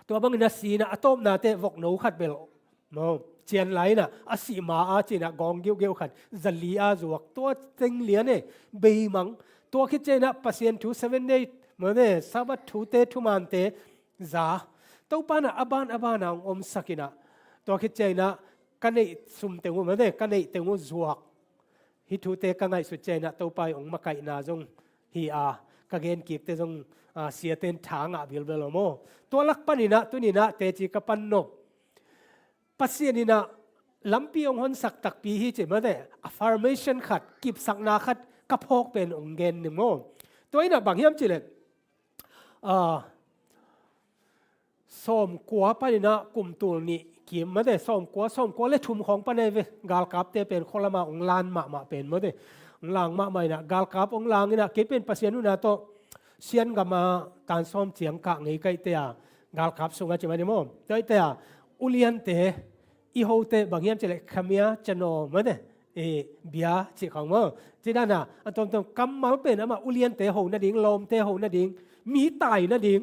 Tua bangin a si inah a tawpna teh vokno khat bel, no, cian lai inah a sih ma a ci inah gawng geuhgeuh khat zali a zuak, tua teng lian e, beimang. Tua khit ciang inah Pasian thu, seven day, mane, Sabbath thute, thumante za. Topa inah a ban a ban a hong omsak inah, tua khit ciang inah ka neih sum teng uh, mane, ka neih teng uh zuak. Hih thute ka ngaihsut ciang inah Topa in hong makaihna zong hi a, ka gen kikte zong, ah, siate in tha ngah bilbel om aw. Tua lak pan inah tuni inah teci ka pan nop, Pasian inah lampi hong honsak takpi hi ci, mate, affirmation khat, kipsakna khat ka phawk pen hong gen ni maw. Tua inah bang hiam cih leh, ah, sawmkua pan inah kum tul nih kim, mate, sawmkua, sawmkua le thum khawng pan ahi ve, galkapte pen khualama hong lan mahmah pen, mate, hong lang mahmah inah galkap hong lang inah kei pen Pasian huhna tawh Sian gama tan sawm ciang kah ngei ka hih teh a, galkap sungah ci mah ni maw. Tua hih teh a, uliante, i hote bang hiam cih leh khmer, cano, mate, eh, bia cih khawng maw. Ci dan a, a tuamtuam kammal pen amah uliante ho nading, lawmte ho nading, mi tai nading,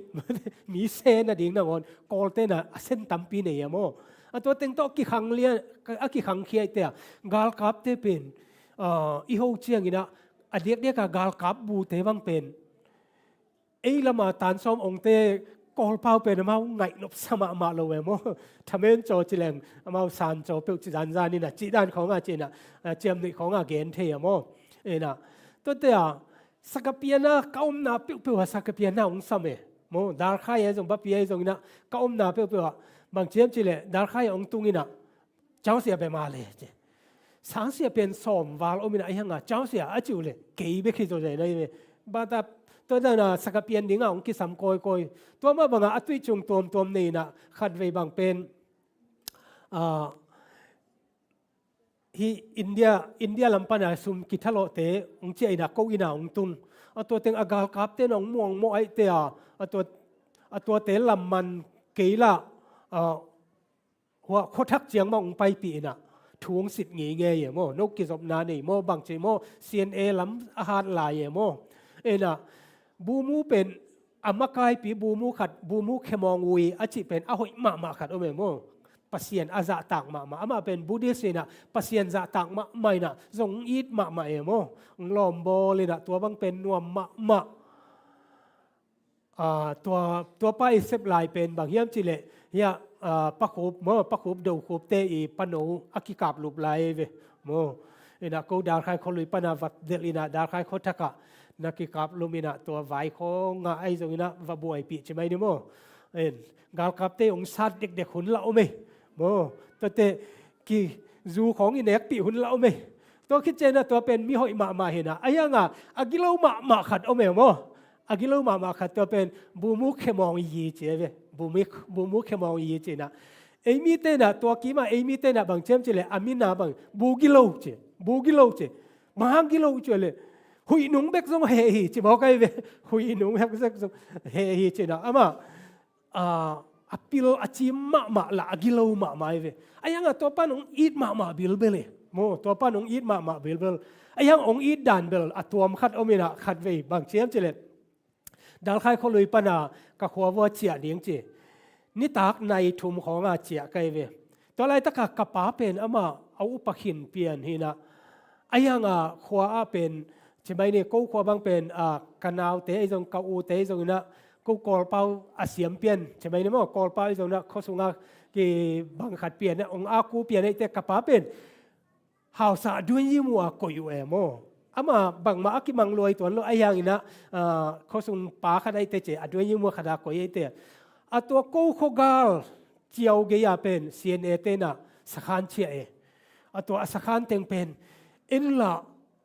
mi se nading nangawn, Kawlte inah a sen tampi nei a maw. A tua teng tawh a kikhang lian, a kikhang khia hih teh a, galkapte pen, ah, i ho ciang inah a diakdiak a galkap bute bang pen ei lama tan sawm ongte Kawlpau pen amau ngaih nopsa mahmah lo e maw. Thamen caw ci leng amau san caw peuh ci zanzan inah, cih dan khawngah ci inah, ah, ciamnuih khawngah gen thei a maw. Inah, tuate a, sakapiana ka omna peuhpeuh a sakapiana hong sam e maw. Darkhai e zong, Bapia e zong inah ka omna peuhpeuh ah bang ci hiam cih leh Darkhai ah hong tung inah, Causia bia ma le ci. Sangsia pen sawm val om inah, ahi hanga Causia a ci uh leh kei bek hi zaw zai na hi ve. Bata, tua dan a sakapian dingah hong kisam kawikawi. Tua mah bangah a tuih cung tuamtuam nei inah khatvei bang pen, ah, hih India, India lam pana sum kithalawhte hong ciah inah ko innah hong tung. A tua teng a galkapte inah hong muangmawh ahih teh a, a tua, a tuate lam man kei lah, ah, hua khuathak ciang mah hong paipih inah thu hong sit ngeingei e maw. No kizopna nei maw, bangci maw, C N A lam a hat lai e maw. Inah, bumu pen a makaipi bumu khat, bumu khemawng ui a cih pen a hoih mahmah khat om e maw. Pasian a zahtak mahmah. Amah pen Buddhist inah Pasian zahtak mahmah inah zong hong it mahmah e maw. Hong lawmbawl inah tua bang pen nuam mahmah. Ah, tua, tua pa i sep lai pen bang hiam cih leh, hiah, ah, Pa Khup maw, Pa Khup Do Khupte i pano a kikaplup lai ve maw. Inah ko Darkhai khualui pana va delh inah Darkhai khuathakah na kikaplum inah tua vai khawngah ahi zong inah va buaipih ci mai ni maw. In, galkapte hong sat dekdek hun lah om e maw. Tuate kizu khawng i nekpih hun lah om e. Tua khit ciang inah tua pen mi hoih mahmah hi inah, ahi hanga a gilo mahmah khat om e maw. A gilo mahmah khat tua pen bumu khemawng yi ci e ve. Bumu, bumu khemawng yi ci inah. Ei mite inah tua kimah ei mite inah bang ci hiam cih leh a min ah bang, bu gilo ci, bu gilo ci. Bang hang gilo ci leh, huih nung bek zong heh hi ci mawk ahi ve. Huih nung bek zong heh hi ci inah. Amah, ah, a pil a cim mahmah lah a gilo mahmah ahi ve. Ahi hanga tua pan hong it mahmah bilbel e maw. Tua pan hong it mahmah bilbel. Ahi hang hong it dan bel a tuam khat om inah khatvei bang ci hiam cih leh, Darkhai khualui pana ka khua vua ciah ding ci. Nitak nai thum khawngah ciah ka hi ve. Tua laitaka ka pa pen amah a upa khin pian hi inah. Ahi hanga khua ah pen ci mai ni, ko khua bang pen, ah, ka naute ahi zong, ka ute ahi zong inah, ko Kawlpau a siam pian ci mai ni maw, Kawlpau ahi zong inah khua sungah kibang khat pian inah, hong a ku pian ahih teh ka pa pen hausa a duanyim uh a koih uh e maw. Amah bangmah a kimang luai tuan lo, ahi hang inah, ah, khua sung pa khat ahih teh ci, a duanyim uh khat a koih ahih teh. A tua ko khuagal ciau gei-a pen C N A te inah sakhan ciah e. A tua a sakhan teng pen en lah,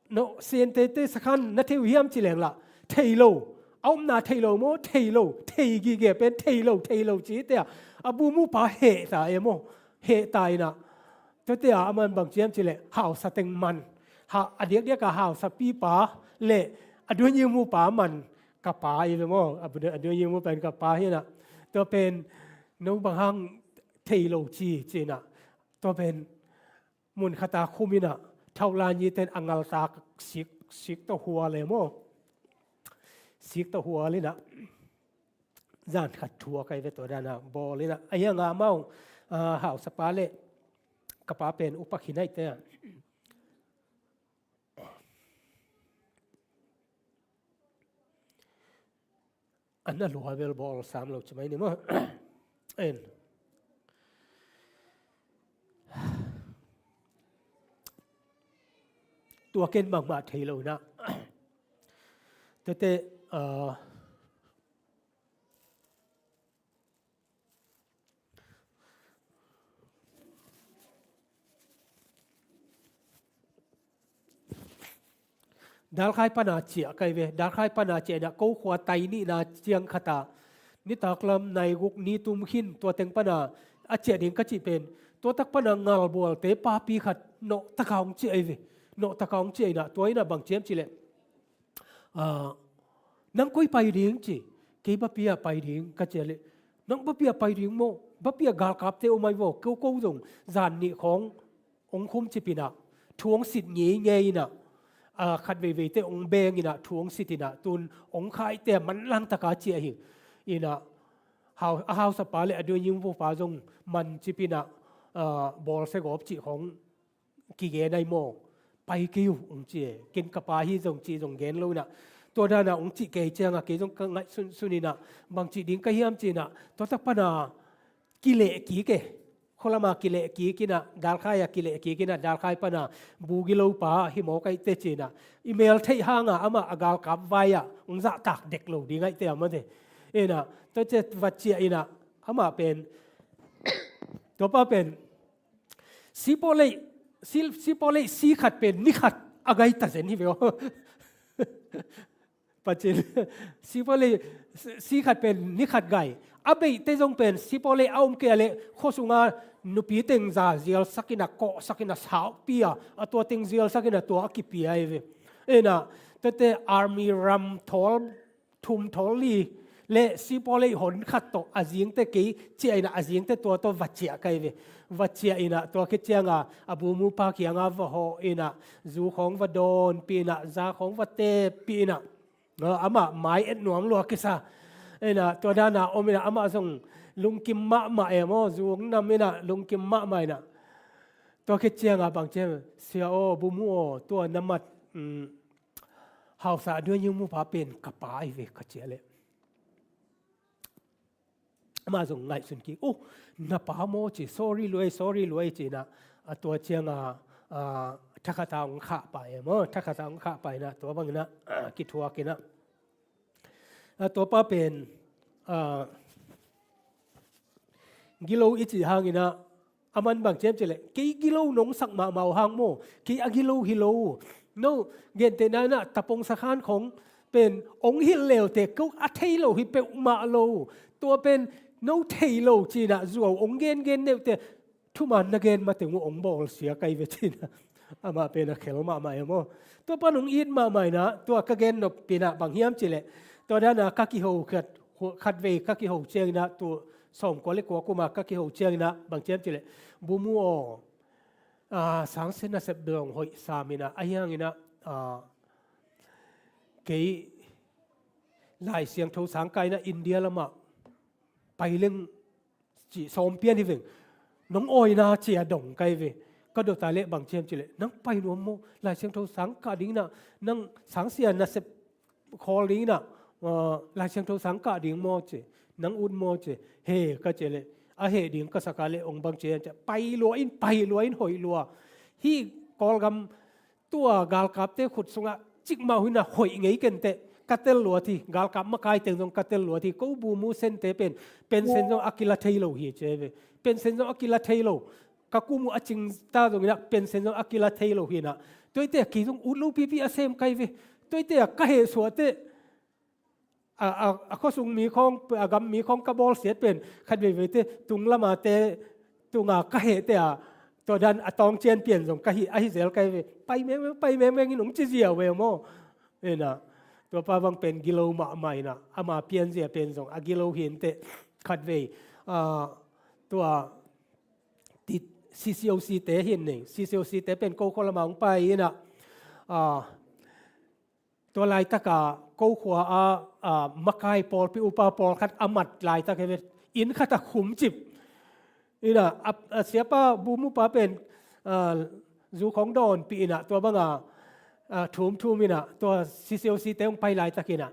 no, C N A te sakhan na thei uh hiam ci leng lah, thei lo. A omna thei lo maw, thei lo. Thei gige pen thei lo, thei lo ci teh a, a bumu pa heh ta e maw. Heh ta inah. Tuate a, aman bang ci hiam cih leh hausa teng man. Ha, a diakdiak a hausapipa le a duanyim uh pa man ka pa hi ve maw. A duanyim uh pen ka pa hi inah. Tua pen no bang hang thei lo ci ci inah. Tua pen mun khat a khum inah, thauhla nyi ten a ngaltak sik sik tawh hual e maw. Sik tawh hual inah zan khat thu a kai ve tua dana bawl inah a hianga amau, ah, hausapa le ka pa pen upa khin aite a. An a lua bel bawl sam lo ci mai ni maw. En. Tua ken bangmah thei lo inah. Tete, ah, Dalkhai pana ciah kai ve. Dalkhai pana ciah inah ko khua tai nihna ciang khata nitak lam nai guk ni tum khin tua teng pana a ciah ding ka cih pen tua tak pana ngalbualte papi khat nawhtaka hong ciah ei ve. Nawhtaka hong ciah inah tua inah bang ciam cih leh, ah, nang koi pai ding ci, kei bapia pai ding ka ciah leh, nang bapia pai ding maw, bapia galkapte om ai vaw, ko ko zong zan nih khawng hong khum cip inah thu hong sit ngeingei inah, ah, khat veiveite hong beng inah thu hong sit inah tun hong khaite a manlang taka ciah hi. Inah hau, a hausapa le a duanying vupa zong man cip inah, ah, bawlsia gawp cih khawng kigen ai maw. Pai kei uh hong ci e. Ken ka pa hi zong cih zong gen lo inah tua dana hong cih kei cianga kei zong ka ngaihsunsun inah bang cih ding ka hiam ci inah tua tak pana kileh kik e. Khualama kileh kik inah, Dalkhai a kileh kik inah, Dalkhai pana bu gilo pa hi mawk aite ci inah, i mel theih hanga amah a galkap vai-ah hong zahtak dek lo ding aite a mate. Inah, tua ciah va ciah inah, amah pen, tua pa pen, sipawlei, si, sipawlei si khat pen ni khat a gai ta zen hi ve aw. Pacin, sipawlei si khat pen ni khat gai. A beihte zong pen sipawlei a om kei a leh khuasunga nupi teng za zialsak inah, kawhsak inah, sauhpi a, a tua teng zialsak inah tua a kipia hi ve. Inah, tete army ram thawl thum thawl li le sipawlei hon khat tawh a zingte kei ciah inah a zingte tua tawh va ciah kai ve. Va ciah inah tua khit cianga a bu mupa kianga va hawh inah zu khawng va dawnpih inah za khawng va teppih inah. Amah mai et nuam lua kisa. Inah tua dana om inah amah zong lungkim mahmah e maw, zung nam inah lungkim mahmah inah. Tua khit cianga bang ciam, sia aw, bu mu aw, tua na mat, um, hausa a duanying mupa pen ka pa ahi ve ka ciah leh. Amah zong ngaihsun kik, oh, na pa maw ci, sorry luai, sorry luai ci inah, a tua cianga, ah, thakhata hong khah pai e maw, thakhata hong khah pai inah, tua bang inah, ah, kithuak inah. A tua pa pen, ah, gilo i cih hang inah, a man bang ciam cih leh, kei gilo nong sak mahmah uh hang maw, kei a gilo hi lo. No, gentehna inah tapong sakhan khawng pen hong hilh leute ko a thei lo hi peuhmah lo. Tua pen no thei lo ci inah zuau hong gengen neute thuman na gen mateng uh hong bawlsia kai ve ci inah. Amah pen a khel mahmah e maw. Tua pan hong it mahmah inah, tua ka gen nop inah bang hiam cih leh, tua dana ka kiho khat, khatvei ka kiho ciang inah, tua sawmkua le kua kuma ka kiho ciang inah bang ciam cih leh, bu mu aw, ah, sangsia nasep dong hoih sam inah, a hiang inah, ah, kei Lai Siangtho sangkah inah India lamah pai leng cih sawm pian hi veng. Nong awina cia dong kai ve. Ka dota leh bang ciam cih leh, nang pai nuam maw, Lai Siangtho sangkah ding inah, nang sangsia nasep khawl ding inah, ah, Lai Siangtho sangkah ding maw ci, nang ut maw ci, he ka cih leh, a heh ding ka saka leh ong bang ciam cih, pai lua in, pai lua in, hoih lua. Hih Kawlgam tua galkapte khut sungah cikmah uh inah hoih ngei kenteh, ka tel luat hi, galkap makai teng zong ka tel luat hi, ko bu mu sente pen, pensen zong a kila thei lo hi ci ve. Pensen zong a kila thei lo. Ka kum uh a cingta zong inah pensen zong a kila thei lo hi inah. Tuate kei zong ut lopipi a sem kai ve. Tuate ka heh suahteh, a, a, a khuasung mi khawng, a gam mi khawng ka bawlsiat pen, khat veiveite tung lamate tunga ka hehte a, tua dan a tawng cian pian zong ka hih, ahi zel kai ve. Pai mengmeng, pai mengmeng in ong ci ziau ve maw. Inah, tua pa bang pen gilo mahmah inah, ama pianzia pen zong a gilo hi inteh, khatvei, ah, tua, ti, C C O C te hi in nei, C C O C te pen ko khua lama hong pai inah, ah, Tua laitaka ko khua a, a makai pawlpi upa pawlkhat a mat laitak hi ve, inn khat a khum cip. Ina, a, a siapa bu mu pa pen, a, zu khong dawnpih ina, tua banga, a, thum thum ina, tua C C O C te hong pai laitak ina,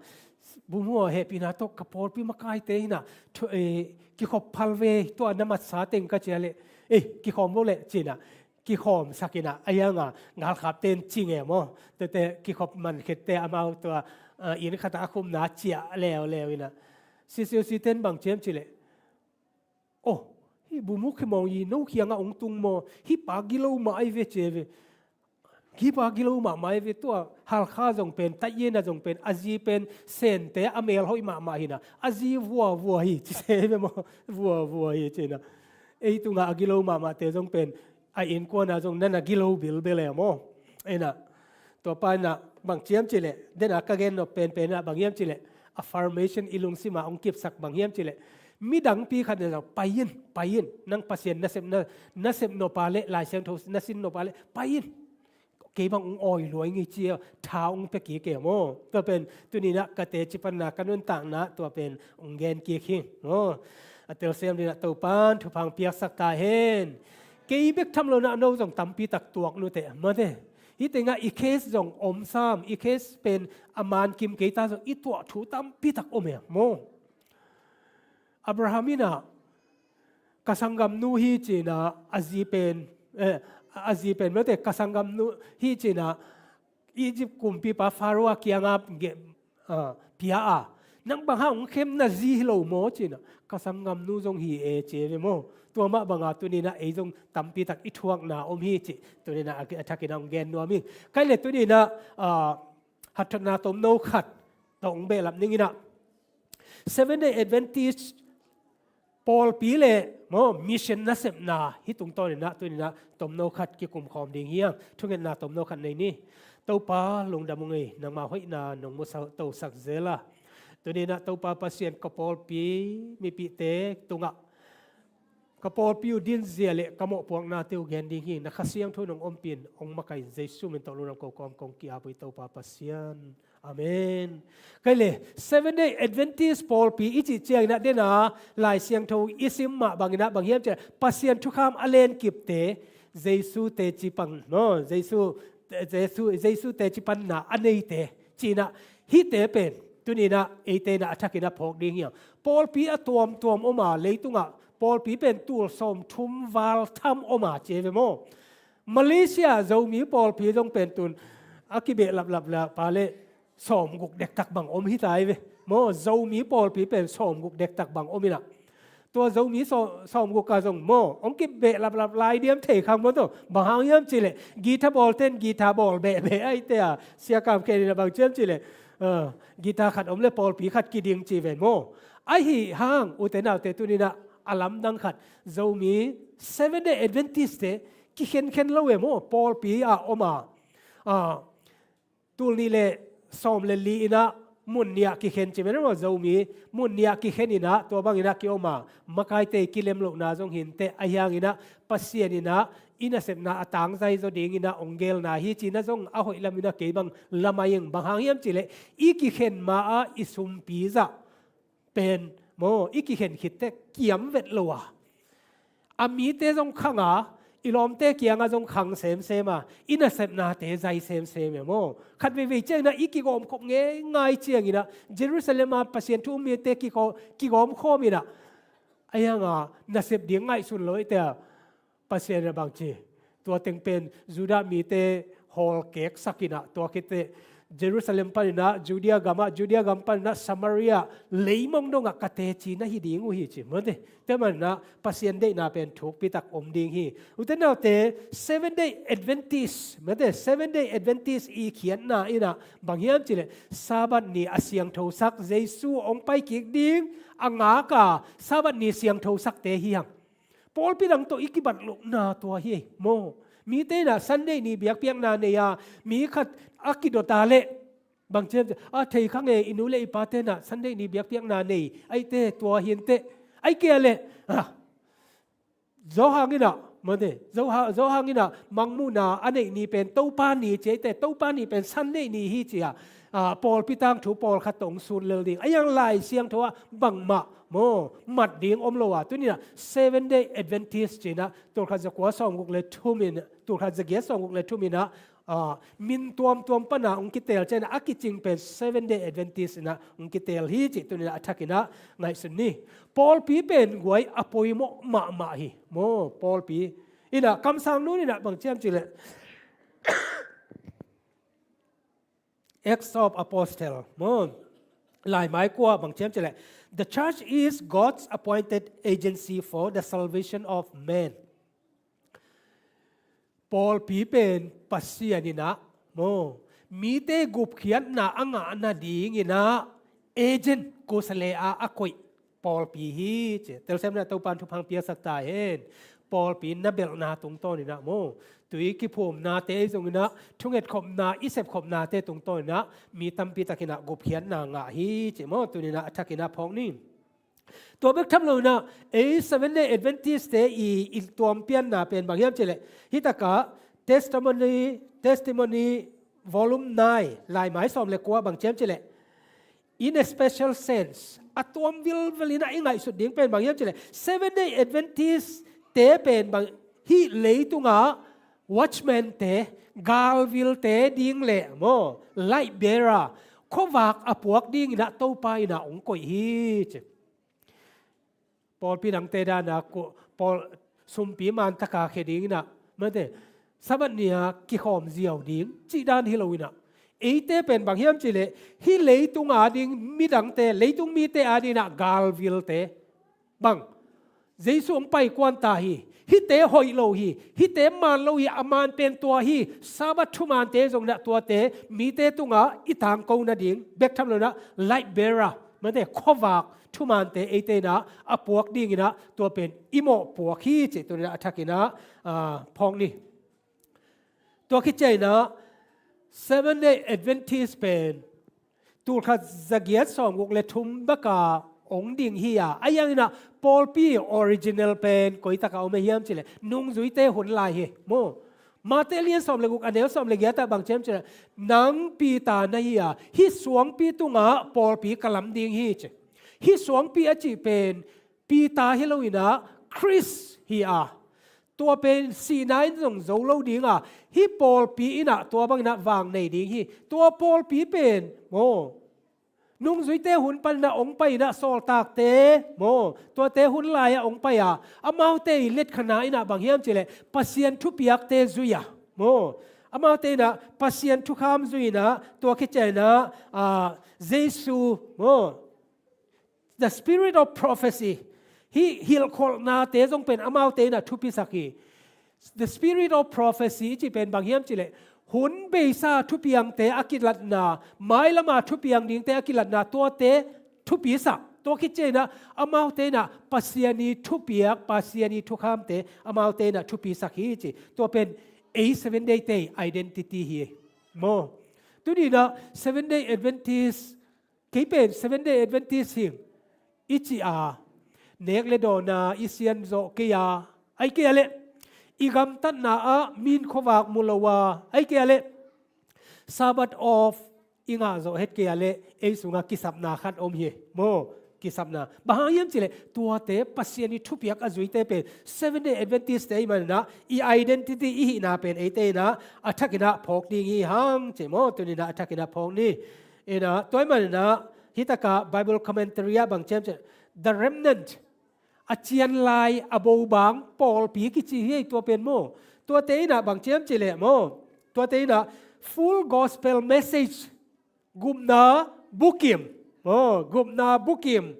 bu mu a hehpihna tawh ka pawlpi makaite ina, thu, e, kikhop phal ve, tua na matsa teng ka cia le, e, kikhawm lo le, cina, kikhawm sak ina, a hianga, ngalkhap ten cing e maw, tete kikhop man khit te amau tua, a, inn khata a khumna cia leo leo ina. C C O C ten bang ciam ci le, oh, hi bu mu khimawng hi no khianga ong tung maw, hi pa gilo mah ai ve ce ve. Hi pa gilo mahmah ai ve tua, Halkha zong pen, Taiyena zong pen, a zi pen, Sente a mel hoih mahmah hina, a zi vua vua hi, ci se ve maw, vua vua hi, cina. Ei tunga a gilo mahmahte zong pen, a innkuana zong nana gilo bilbel e maw. Ina, tua pa ina, bang ciam ci le, dena ka gen nop penpen ina, bang hiam ci le, affirmation i lungsima ong kipsak bang hiam ci le, midangpi khat ina zong, pai in, pai in, nang Pasian nasep na, nasep nop a le, Lai Siangtho nasin nop a le, pai in. Kei bang ong awi luai ngi cia, tha ong pia kik e maw. Tua pen, tunina ka teci panna, ka nuntakna, tua pen, ong gen kik hi. Maw. A telsiam dina Topan, thupha ong piaksak ta hen. Kei bek tham lo na no zong tampi tak tuak nute, mate. Hi tenga i case zong om sam, i case pen a man kim kei ta zong i tuah thu tampi tak om e, maw. Abraham ina ka sanggamnu hi cina a zi pen, eh, a zi pen, mate ka sanggamnu hi cina Egypt kumpipa Pharaoh a kianga ge-, ah, pia a. Nang bang hang ong khem na zi hi lo maw cina, ka sanggamnu zong hi e ci ve maw. Tua mah banga tunina ei zong tampi tak i thuakna om hi ci. Tunina a, a thakina ong gen nuam hi. Kai le tunina, ah, hathatna tomno khat tawh ong behlap ning ina. Seven Day Adventist pawlpi le maw mission nasepna hi tungtawn ina tunina tomno khat kikum khawm ding hi hang. Thungetna tomno khat nei ni. Topa lungdam ung ei, nangma hoihna nong mu sa-, tosak zela. Tunina Topa Pasian ka pawlpi mipite tunga ka pawlpi uh din zia le ka mawhpuaknate uh gen ding hi. Na Kha Siangtho nong ompih in ong makaih in Jesu min tawh lungdam ko kawm kong ki-ap uh hi Topa Pasian. Amen. Kai le, Seven Day Adventist pawlpi i cih ciangina dena Lai Siangtho i sim mah bangina bang hiam cih Pasian thukham a lenkipte Jesu teci pan, no, Jesu, Jesu, Jesu teci panna a neite cina hite pen tunina eite ina a thakina phawk ding hi hang. Pawlpi a tuamtuam om a leitunga pawlpi pen tul sawmthum val tham om a ci ve maw. Malaysia Zomi pawlpi zong pen tun a kibehlaplap le pa le sawmguk dektak bang om hi ta hi ve. Maw Zomi pawlpi pen sawmguk dektak bang om ina. Tua Zomi saw-, sawmguk a zong maw ong kibehlaplap lai diam thei khang maw tawh. Bang hang hiam ci le guitar bawl ten guitar bawl behbeh ai te a. Sia Kam Khen ina bang ciam ci le, ah, guitar khat om le pawlpi khat kiding ci ven maw. Ahi hang ute naute tunina a lamdang khat Zomi Seven Day Adventist te kikhenkhen lo e maw, pawlpi a om a, a, tul nih le sawm le li ina mun nih ah kikhen ci mena maw, Zomi mun nih ah kikhen ina tua bang ina kiom a, makaite kilem lohna zong hinte a hiang ina Pasian ina i nasepna a tangzai zaw ding ina ong gelna hi cina zong a hoih lam ina kei bang lamai ing. Bang hang hiam ci le i kikhen ma a i sumpi zah pen maw i kikhen khitte kiam vet lo a, a mite zong khang a, i lawmte kianga zong khang semsem a, i nasepnate zai semsem e maw. Khat veivei ciangina i kigawmkhop ngeingai ciangina Jerusalem a Pasian thu um mite kiko-, kigawmkhawm ina a hianga nasep ding ngaihsun lo i te a. Pasian a bang ci, tua teng pen Judah mite hawlkeksak ina tua khit teh Jerusalem pan ina Judea gam ah, Judea gam pan ina Samaria leimong dongah ka teci na hi ding uh hi ci. Mate, tua man ina Pasian deihna pen thukpi tak om ding hi. Ute naute, Seven Day Adventist, mate, Seven Day Adventist i khiatna ina bang hiam ci le Sabbath ni a siangthosak, Jesu hong pai kik ding a ngak a Sabbath ni siangthosakte hi hang. Pawlpi dang tawh i kibat lohna tua hi maw. Mite ina Sunday ni biakpiakna nei a, mi khat a kidot a leh bang ciam a thei kha nge, i nu le i pate ina Sunday ni biakpiakna nei ai te tua hi inteh. Ai kei a leh, ah, Johan ina, mate, Johan, Johan ina mangmuhna a neih ni pen Topa ni ci ai te, Topa ni pen Sunday ni hi ci a. ah, pawlpi tangthu pawlkhat tawh hong sun lel ding. A iang Lai Siangtho ah bangmah maw mat ding om lo a, tuni-in ah Seven Day Adventist ci-in ah tulkhat zakua sawmguk le thum in, tulkhat zagiat sawmguk le thum in ah, ah, min tuamtuam pan ah hong kiteel ciangin ah a kicing pen Seven Day Adventist in ah hong kiteel hi cih tuni-in ah a thakin ah ngaihsun ni. Pawlpi pen guai a poimawh mahmah hi maw, pawlpi. In ah kamsang nu in ah bang ci hiam cih leh, Acts of Apostle maw, Laimai kua bang ci hiam cih leh, "The church is God's appointed agency for the salvation of men." Pawlpi pen Pasian in ah maw, mite gupkhiatna a ngah nadingin ah agent, kusa le a a koih pawlpi hi ci. Telsiamna Topan thupha piaksak ta hen. Pawlpi na belhna tungtawn in ah maw, tui kiphumnate ahi zongin ah, thungetkhopna i sepkhopnate tungtawn in ah mi tampi takin ah gupkhiatna ngah hi ci maw, tuni-in ah a thakin ah phawk ni. Tua bek tham lo in ah, ei Seven Day Adventist-te i, i tuampianna pen bang hiam cih leh, hih takah Testimony, Testimony Volume nine, Laimai sawm le kua bang ci hiam cih leh, "In a special sense," a tuam vilvel in ah i ngaihsut ding pen bang hiam cih leh, Seven Day Adventist-te pen bang, hih leitungah watchman-te, galvilte ding le maw, light bearer, khuavak a puak dingin ah Topa in ah hong koih hi ci. Pawlpi dangte dan a, pawl, sumpi man taka khia dingin ah, mate, Sabbath ni-a kikhawm ziau ding cih dan hi lo in ah, eite pen bang hiam cih leh, hih leitung ading midangte, leitung mite adingin ah galvilte. Bang, Jesu hong pai kuan ta hi. Hihte hoih lo hi. Hihte man lo hi. A man pen tua hi. Sabbath thumante zongin ah tuate mite tungah i tangko nading, bek tham lo in ah light bearer, mate, khuavak thumante eite in ah a puak dingin ah tua pen i mawhpuak hi cih tuni-in ah a thakin ah, ah, phawk ni. Tua khit ciangin ah Seven Day Adventist pen tulkhat zagiat sawmguk le thum bek a hong ding hi a, a iang in ah pawlpi original pen koi tak ah om hiam cih leh, nungzuite hun lai hi maw. Mate lian sawm le guk, a neu sawm le giat ah bang ci hiam cih leh, "Nang Peter na hi a, hih suangpi tungah pawlpi ka lam ding hi," ci. Hih suangpi a cih pen Peter hi lo in ah Khrist hi a, tua pen sihna in zong zo lo ding a, hih pawlpi in ah tua bangin ah vang nei ding hi. Tua pawlpi pen maw, nungzuite hun panin ah hong pai in ah sawltakte maw, tuate hun lai-ah hong pai a, amaute i letkhana in ah bang hiam cih leh, Pasian thupiakte zui a maw, amaute in ah Pasian thukham zui in ah, tua khit ciangin ah, ah, Jesu maw, the spirit of prophecy, hih hilhkholhnate zong pen amaute in ah thupisak hi. The spirit of prophecy i cih pen bang hiam cih leh, hun beisa thupiangte a kilatna, mailama thupiang dingte a kilatna, tuate thupisak. Tua khit ciangin ah amaute in ah Pasian i thupiak, Pasian i thukhamte amaute in ah thupisak hi ci. Tua pen ei Seven Day-te identity hi maw. Tuni-in ah Seven Day Adventist, "Kei pen Seven Day Adventist hi," i cih a, nek le dawn a i sian zawh kei a, ahih kei leh i gamtatna ah min khuavak mu lo a, ahih kei leh Sabbath off i ngah zawh het kei leh, ei sungah kisapna khat om hi maw. Kisapna bang hang hiam cih leh, tuate Pasian i thupiak a zuite pen Seven Day Adventist-te ahih manin ah, i identity, i hihna pen eite in ah a thakin ah phawk ding hi hang ci maw. Tuni-in ah a thakin ah phawk ni. In ah, tua ahih manin ah, hih takah Bible commentary ah bang ci hiam cih leh, the remnant, a cianlai, a bobang pawlpi kici hi, tua pen maw. Tuate in ah bang ci hiam cih leh maw, tuate in ah Full Gospel Message, gupna bukim maw, gupna bukim.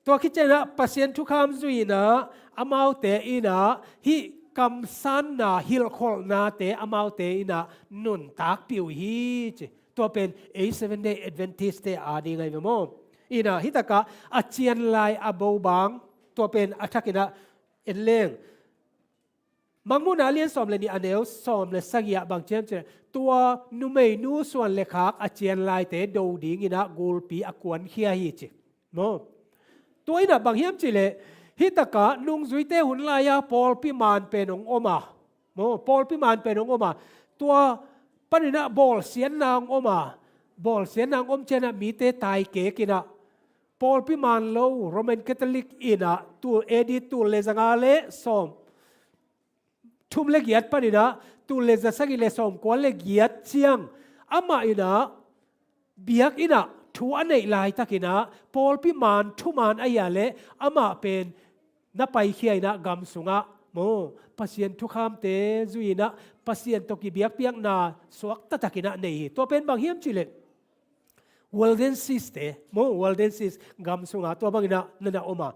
Tua khit ciangin ah Pasian thukham zui in ah, amaute in ah hih kamsanna, hilhkholhnate amaute in ah nuntakpih uh hi ci. Tua pen ei Seven Day Adventist-te ading ahi ve maw. In ah hih takah a cianlai, a bobang, tua pen a thakin ah en leng, Mangmuhna lian sawm le nih, a neu sawm le sagih ah bang ci hiam cih leh, tua numeinu suan le khak a cianlaite do dingin ah gulpi a kuankhia hi ci maw. Tua in ah bang hiam cih leh, hih takah nungzuite hun lai-a pawlpi man pen hong om a maw, pawlpi man pen hong om a, tua panin ah bawlsiatna hong om a, bawlsiatna hong om ciangin ah mite taikek in ah, pawlpi maan lo Roman Catholic in ah tul A D tul le zanga le sawm thum le giat panin ah tul le za sagih le sawmkua le giat ciang amah in ah biakinn ah thu a neih laitakin ah pawlpi maan thumaan ahi a leh amah pen na paikhia in ah gam sungah maw Pasian thukhamte zui in ah Pasian tawh kibiakpiakna suakta takin ah nei hi. Tua pen bang hiam cih leh Waldenses te maw, Waldenses gam sungah tua bangin ah na na om a,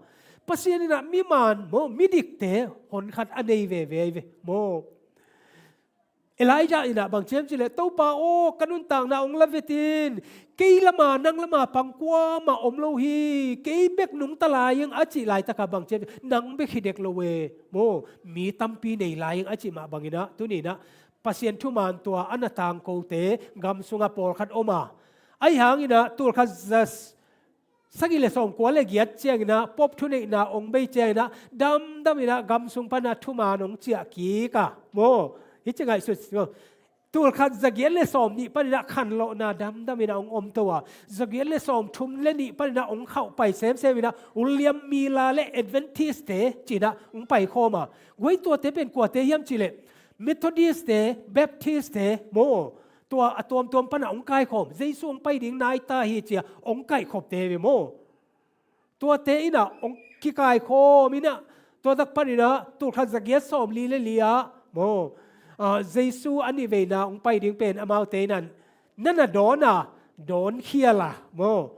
Pasian in ah mi maan maw, midikte honkhat a nei veve ahi ve maw. Elijah in ah bang ci hiam cih leh, Topa aw, ka nuntakna hong la vetin, kei lam a nang lam a pang kuamah om lo hi, kei bek nungta lai ing a cih laitak ah bang ci hiam cih leh, nang bek hi dek lo e maw, mi tampi nei lai ing a cih mah bangin ah tuni in ah Pasian thumaan tua a na tangkote gam sungah pawlkhat om a, ahi hangin ah tul khat za sagih le sawmkua le giat ciangin ah Pope thuneihna hong bei ciangin ah damdam in ah gam sung pan ah thumaan hong ciah kik a maw. Hih ci ngaihsut maw. Tul khat za giat le sawm nih panin ah khanlawhna damdam in ah hong om to a, za giat le sawm thum le nih panin ah hong khauh pai semsem in ah William Miller le Adventist te ci in ah hong paikhawm a, guai tuate pen kuate hiam cih leh Methodist te, Baptist te maw, tua a tuamtuam pan ah hong kaikhawm, Jesu hong pai ding nai ta hi ci a hong kaihkhopte ve maw. Tuate in ah hong kikaikhawm in ah tua tak panin ah tul khat za giat sawm li le li ah maw, ah, Jesu a nihveina hong pai ding pen amaute in ah na na dawn a, dawn khial a maw.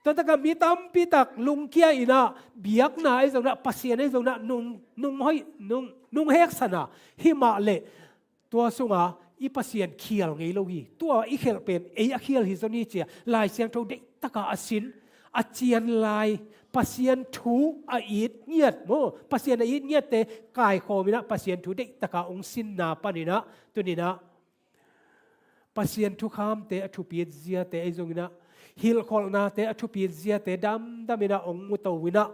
Tua tak ah mi tampi tak lungkia in ah biakna ahi zongin ah, Pasian ahi zongin ah nung, nung hoih, nung, nung heksan a, himah leh tua sungah i Pasian khial ngei lo hi. Tua i khelh pen ei a khial hi zaw ni ci a Lai Siangtho deihtak a a sin, a cian lai Pasian thu a it ngiat maw, Pasian a it ngiatte kaikhawm in ah Pasian thu deihtak a hong sinna panin ah tuni in ah Pasian thukhamte a thupit ziate ahi zongin ah, hilhkholhnate a thupit ziate damdam in ah hong mu to in ah,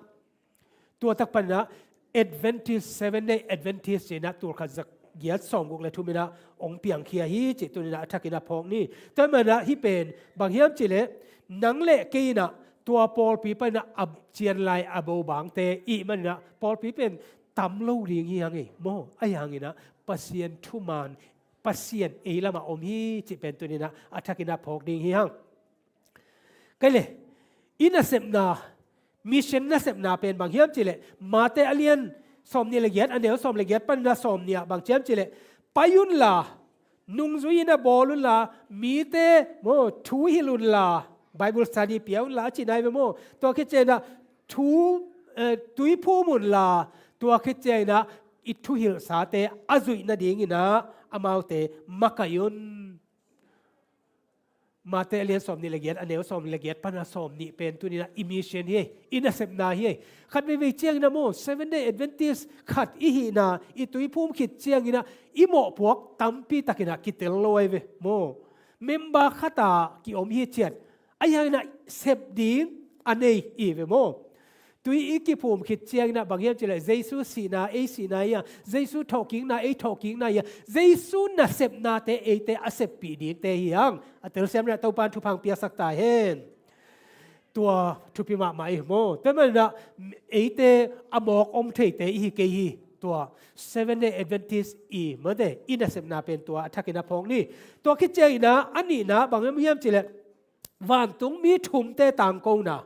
tua tak panin ah Adventist, Seven Day Adventist ci in ah tul khat za giat sawmguk le thum in ah hong piangkhia hi cih tuni in ah a thakin ah phawk ni. Tua manin ah hih pen bang hiam cih leh nang le kei in ah tua pawlpi panin ah a cian lai a bobangte i hih manin ah pawlpi pen tam lo ding hi hang e maw. Ahi hangin ah Pasian thumaan, Pasian ei lamah om hi cih pen tuni in ah a thakin ah phawk ding hi hang. Kei le, i nasepna, mission nasepna pen bang hiam cih leh, Mate a lian sawm nih le giat, a neu sawm le giat panin ah sawm nih ah bang ci hiam cih leh, pai unla, nungzui in ah bawl unla, mite maw, thu hilh unla, Bible study pia unla a cihna hi ve maw. Tua khit ciangin ah thu, eh, tui phum unla, tua khit ciangin ah i thuhilhsate a zuih nadingin ah amaute makaih un. Mate a lian sawm nih le giat, a neu sawm le giat panin ah sawm nih pen tuni in ah i mission hi, i nasepna hi. Khat veivei ciangin ah maw, Seven Day Adventist khat i hihna, i tuiphum khit ciangin ah i mawhpuak tampi takin ah kitel lo ahi ve maw. Member khat a kiom hi ciat, ahi hangin ah sep ding a nei i hi ve maw. Tui i kiphum khit ciangin ah bang hiam cih leh Jesu sihna ei sihna hi a, Jesu thawhkikna ei thawhkikna hi a, Jesu nasepnate eite a seppih dingte hi hang. A telsiam in ah Topa'n thupha hong piaksak ta hen. Tua thupi mahmah i hi maw. Tua manin ah eite a mawk om theite i hi kei hi. Tua Seven Day Adventist i mate i nasepna pen tua a thakin ah phawk ni. Tua khit ciangin ah a nihna bang hiam cih leh vantungmi thumte tangkona.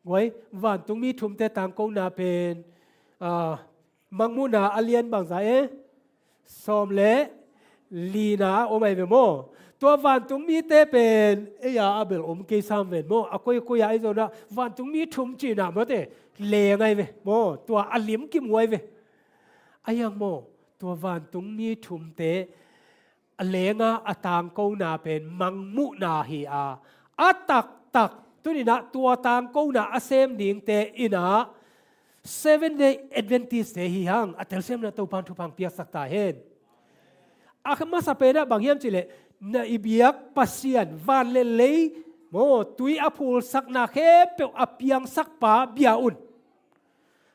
Guai, vantungmi thumte tangkona pen, ah, Mangmuhna a lian bangzah e, sawm le lina a om ahi ve maw. Tua vantungmite pen ei a a bel om kei sam ven maw. A koikoi a ahi zongin ah vantungmi thum cihna mate leng ahi ve maw. Tua a lim kimu ahi ve. Ahi hang maw, tua vantungmi thumte a lenga a tangkona pen Mangmuhna hi a, a taktak tuni in ah tua tangkona a sem dingte in ah Seven Day Adventist te hi hang. A telsiam in ah Topa'n thupha hong piaksak ta hen. A masa pen ah bang hiam cih leh na i biak Pasian, van le lei maw, tui a phulsakna khempeuh a piangsakpa bia un.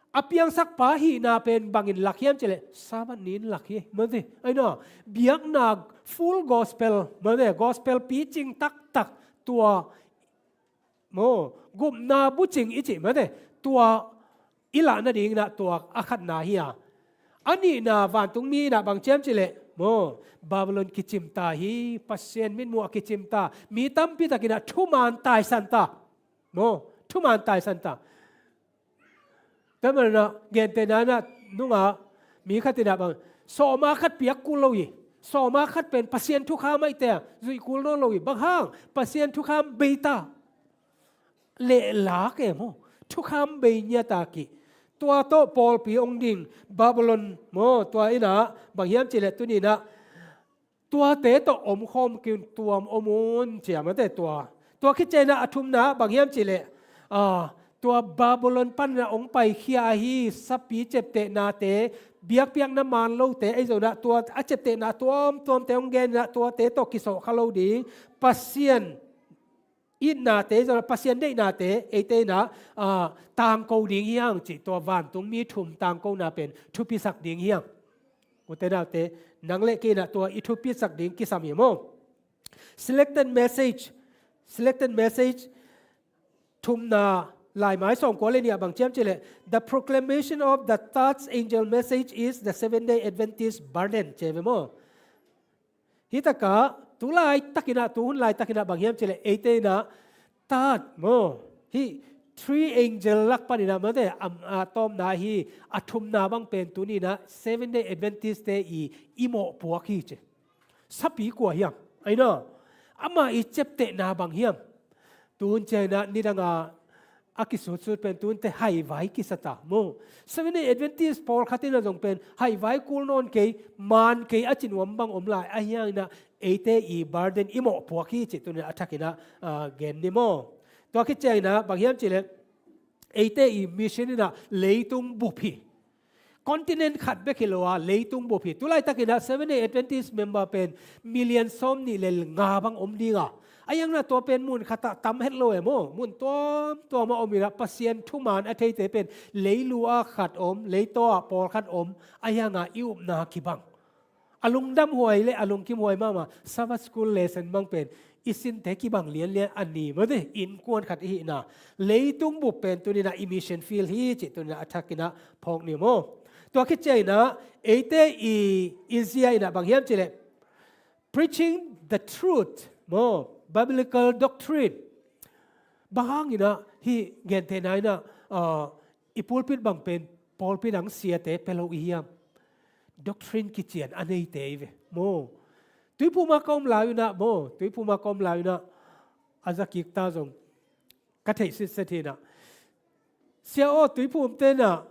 A piangsakpa hihna pen bangin lak hiam cih leh Sabbath ni in lak hi. Mate, ahi na, biakna full gospel, mate, gospel picing tak tak tua maw, gupna bucing i cih mate, tua i lah nadingin ah tua a khatna hi a. A nihna vantungmi in ah bang ci hiam cih leh maw, Babylon kicim ta hi, Pasian mitmuh a kicim ta, mi tampi takin ah thuman taisan ta maw, thuman taisan ta. Tua manin ah gentehna in ah nungah mi khat in ah bang, sawma khat piak kul lo hi, sawma khat pen Pasian thukham ahih teh zuih kul nawn lo hi, bang hang, Pasian thukham bei ta. Lehlak e maw, thukham bei ngiat a ki. Tua tawh pawlpi hong ding Babylon maw, tua in ah bang hiam cih leh tuni in ah tuate tawh omkhawm kei un, tuam om un ci a mate tua. Tua khit ciangin ah a thumna bang hiam cih leh, ah, tua Babylon panin ah hong paikhia ahi sapi ciaptehnate, biakpiakna man lote, ahi zongin ah tua a ciaptehna tuamtuamte hong genin ah tuate tawh kisawhkha lo ding, Pasian itnate, zong Pasian deihnate eite in ah, ah, tangko ding hi hang cih, tua vantungmi thum tangkona pen thupisak ding hi hang. Ute naute, nang le kei in ah tua i thupisak ding kisam hi maw. Selected message, selected message, thumna, Laimai sawmkua le nih ah bang ci hiam cih leh, the proclamation of the third angel message is the Seventh Day Adventist burden, ci ve maw. Hi takah, tu laitakin ah, tu hun laitakin ah bang hiam cih leh, eite in ah, third maw, hih three angel lak panin ah mate, a, a tawpna hi, a thumna bang pen tuni in ah Seventh Day Adventist-te i, i mawhpuak hi ci. Sapi kua hiam, ahi na, amah i ciaptehna bang hiam. Tu hun ciangin ah nidang a a kisutsut pen tu hunte haivai kisa ta maw. Seventh Day Adventist pawlkhat in ah zong pen haivai kul nawn kei, man kei a ci nuam bang om lai, ahi hangin ah eite i burden, i mawhpuak hi cih tuni in ah a thakin ah, ah, gen ni maw. Tua khit ciangin ah bang hiam cih leh, eite i mission in ah leitung bup hi. Continent khat bek hi lo a, leitung bup hi. Tu laitakin ah Seventh Day Adventist member pen million sawmnih le nga bang om ding a. Ahi hangin ah tua pen mun khat ah tam het lo e maw. Mun tuamtuam ah om in ah Pasian thuman a theite pen leilu ah khat om, leitaw ah pawlkhat om. Ahi hangin ah i upna kibang. A lungdamhuai le a lungkimhuai mahmah Sabbath School lesson bang pen i sinte kibang lianlian a ni mate, innkuan khat i hihna. Leitung bup pen tuni in ah i mission field hi cih tuni in ah a thakin ah phawk ni maw. Tua khit ciangin ah eite i, i zia in ah bang hiam cih leh, preaching the truth maw, biblical doctrine. Bang hangin ah hih gentehna in ah, ah, i pulpit bang pen pawlpi in ah siate pia lo i hiam. Doctrine kician a neite i ve maw. Tuiphum ah ka om lai un ah maw, Tuiphum ah ka om lai un ah a zakik ta zong ka theih sitset hi in ah, Sia aw, Tuiphumte in ah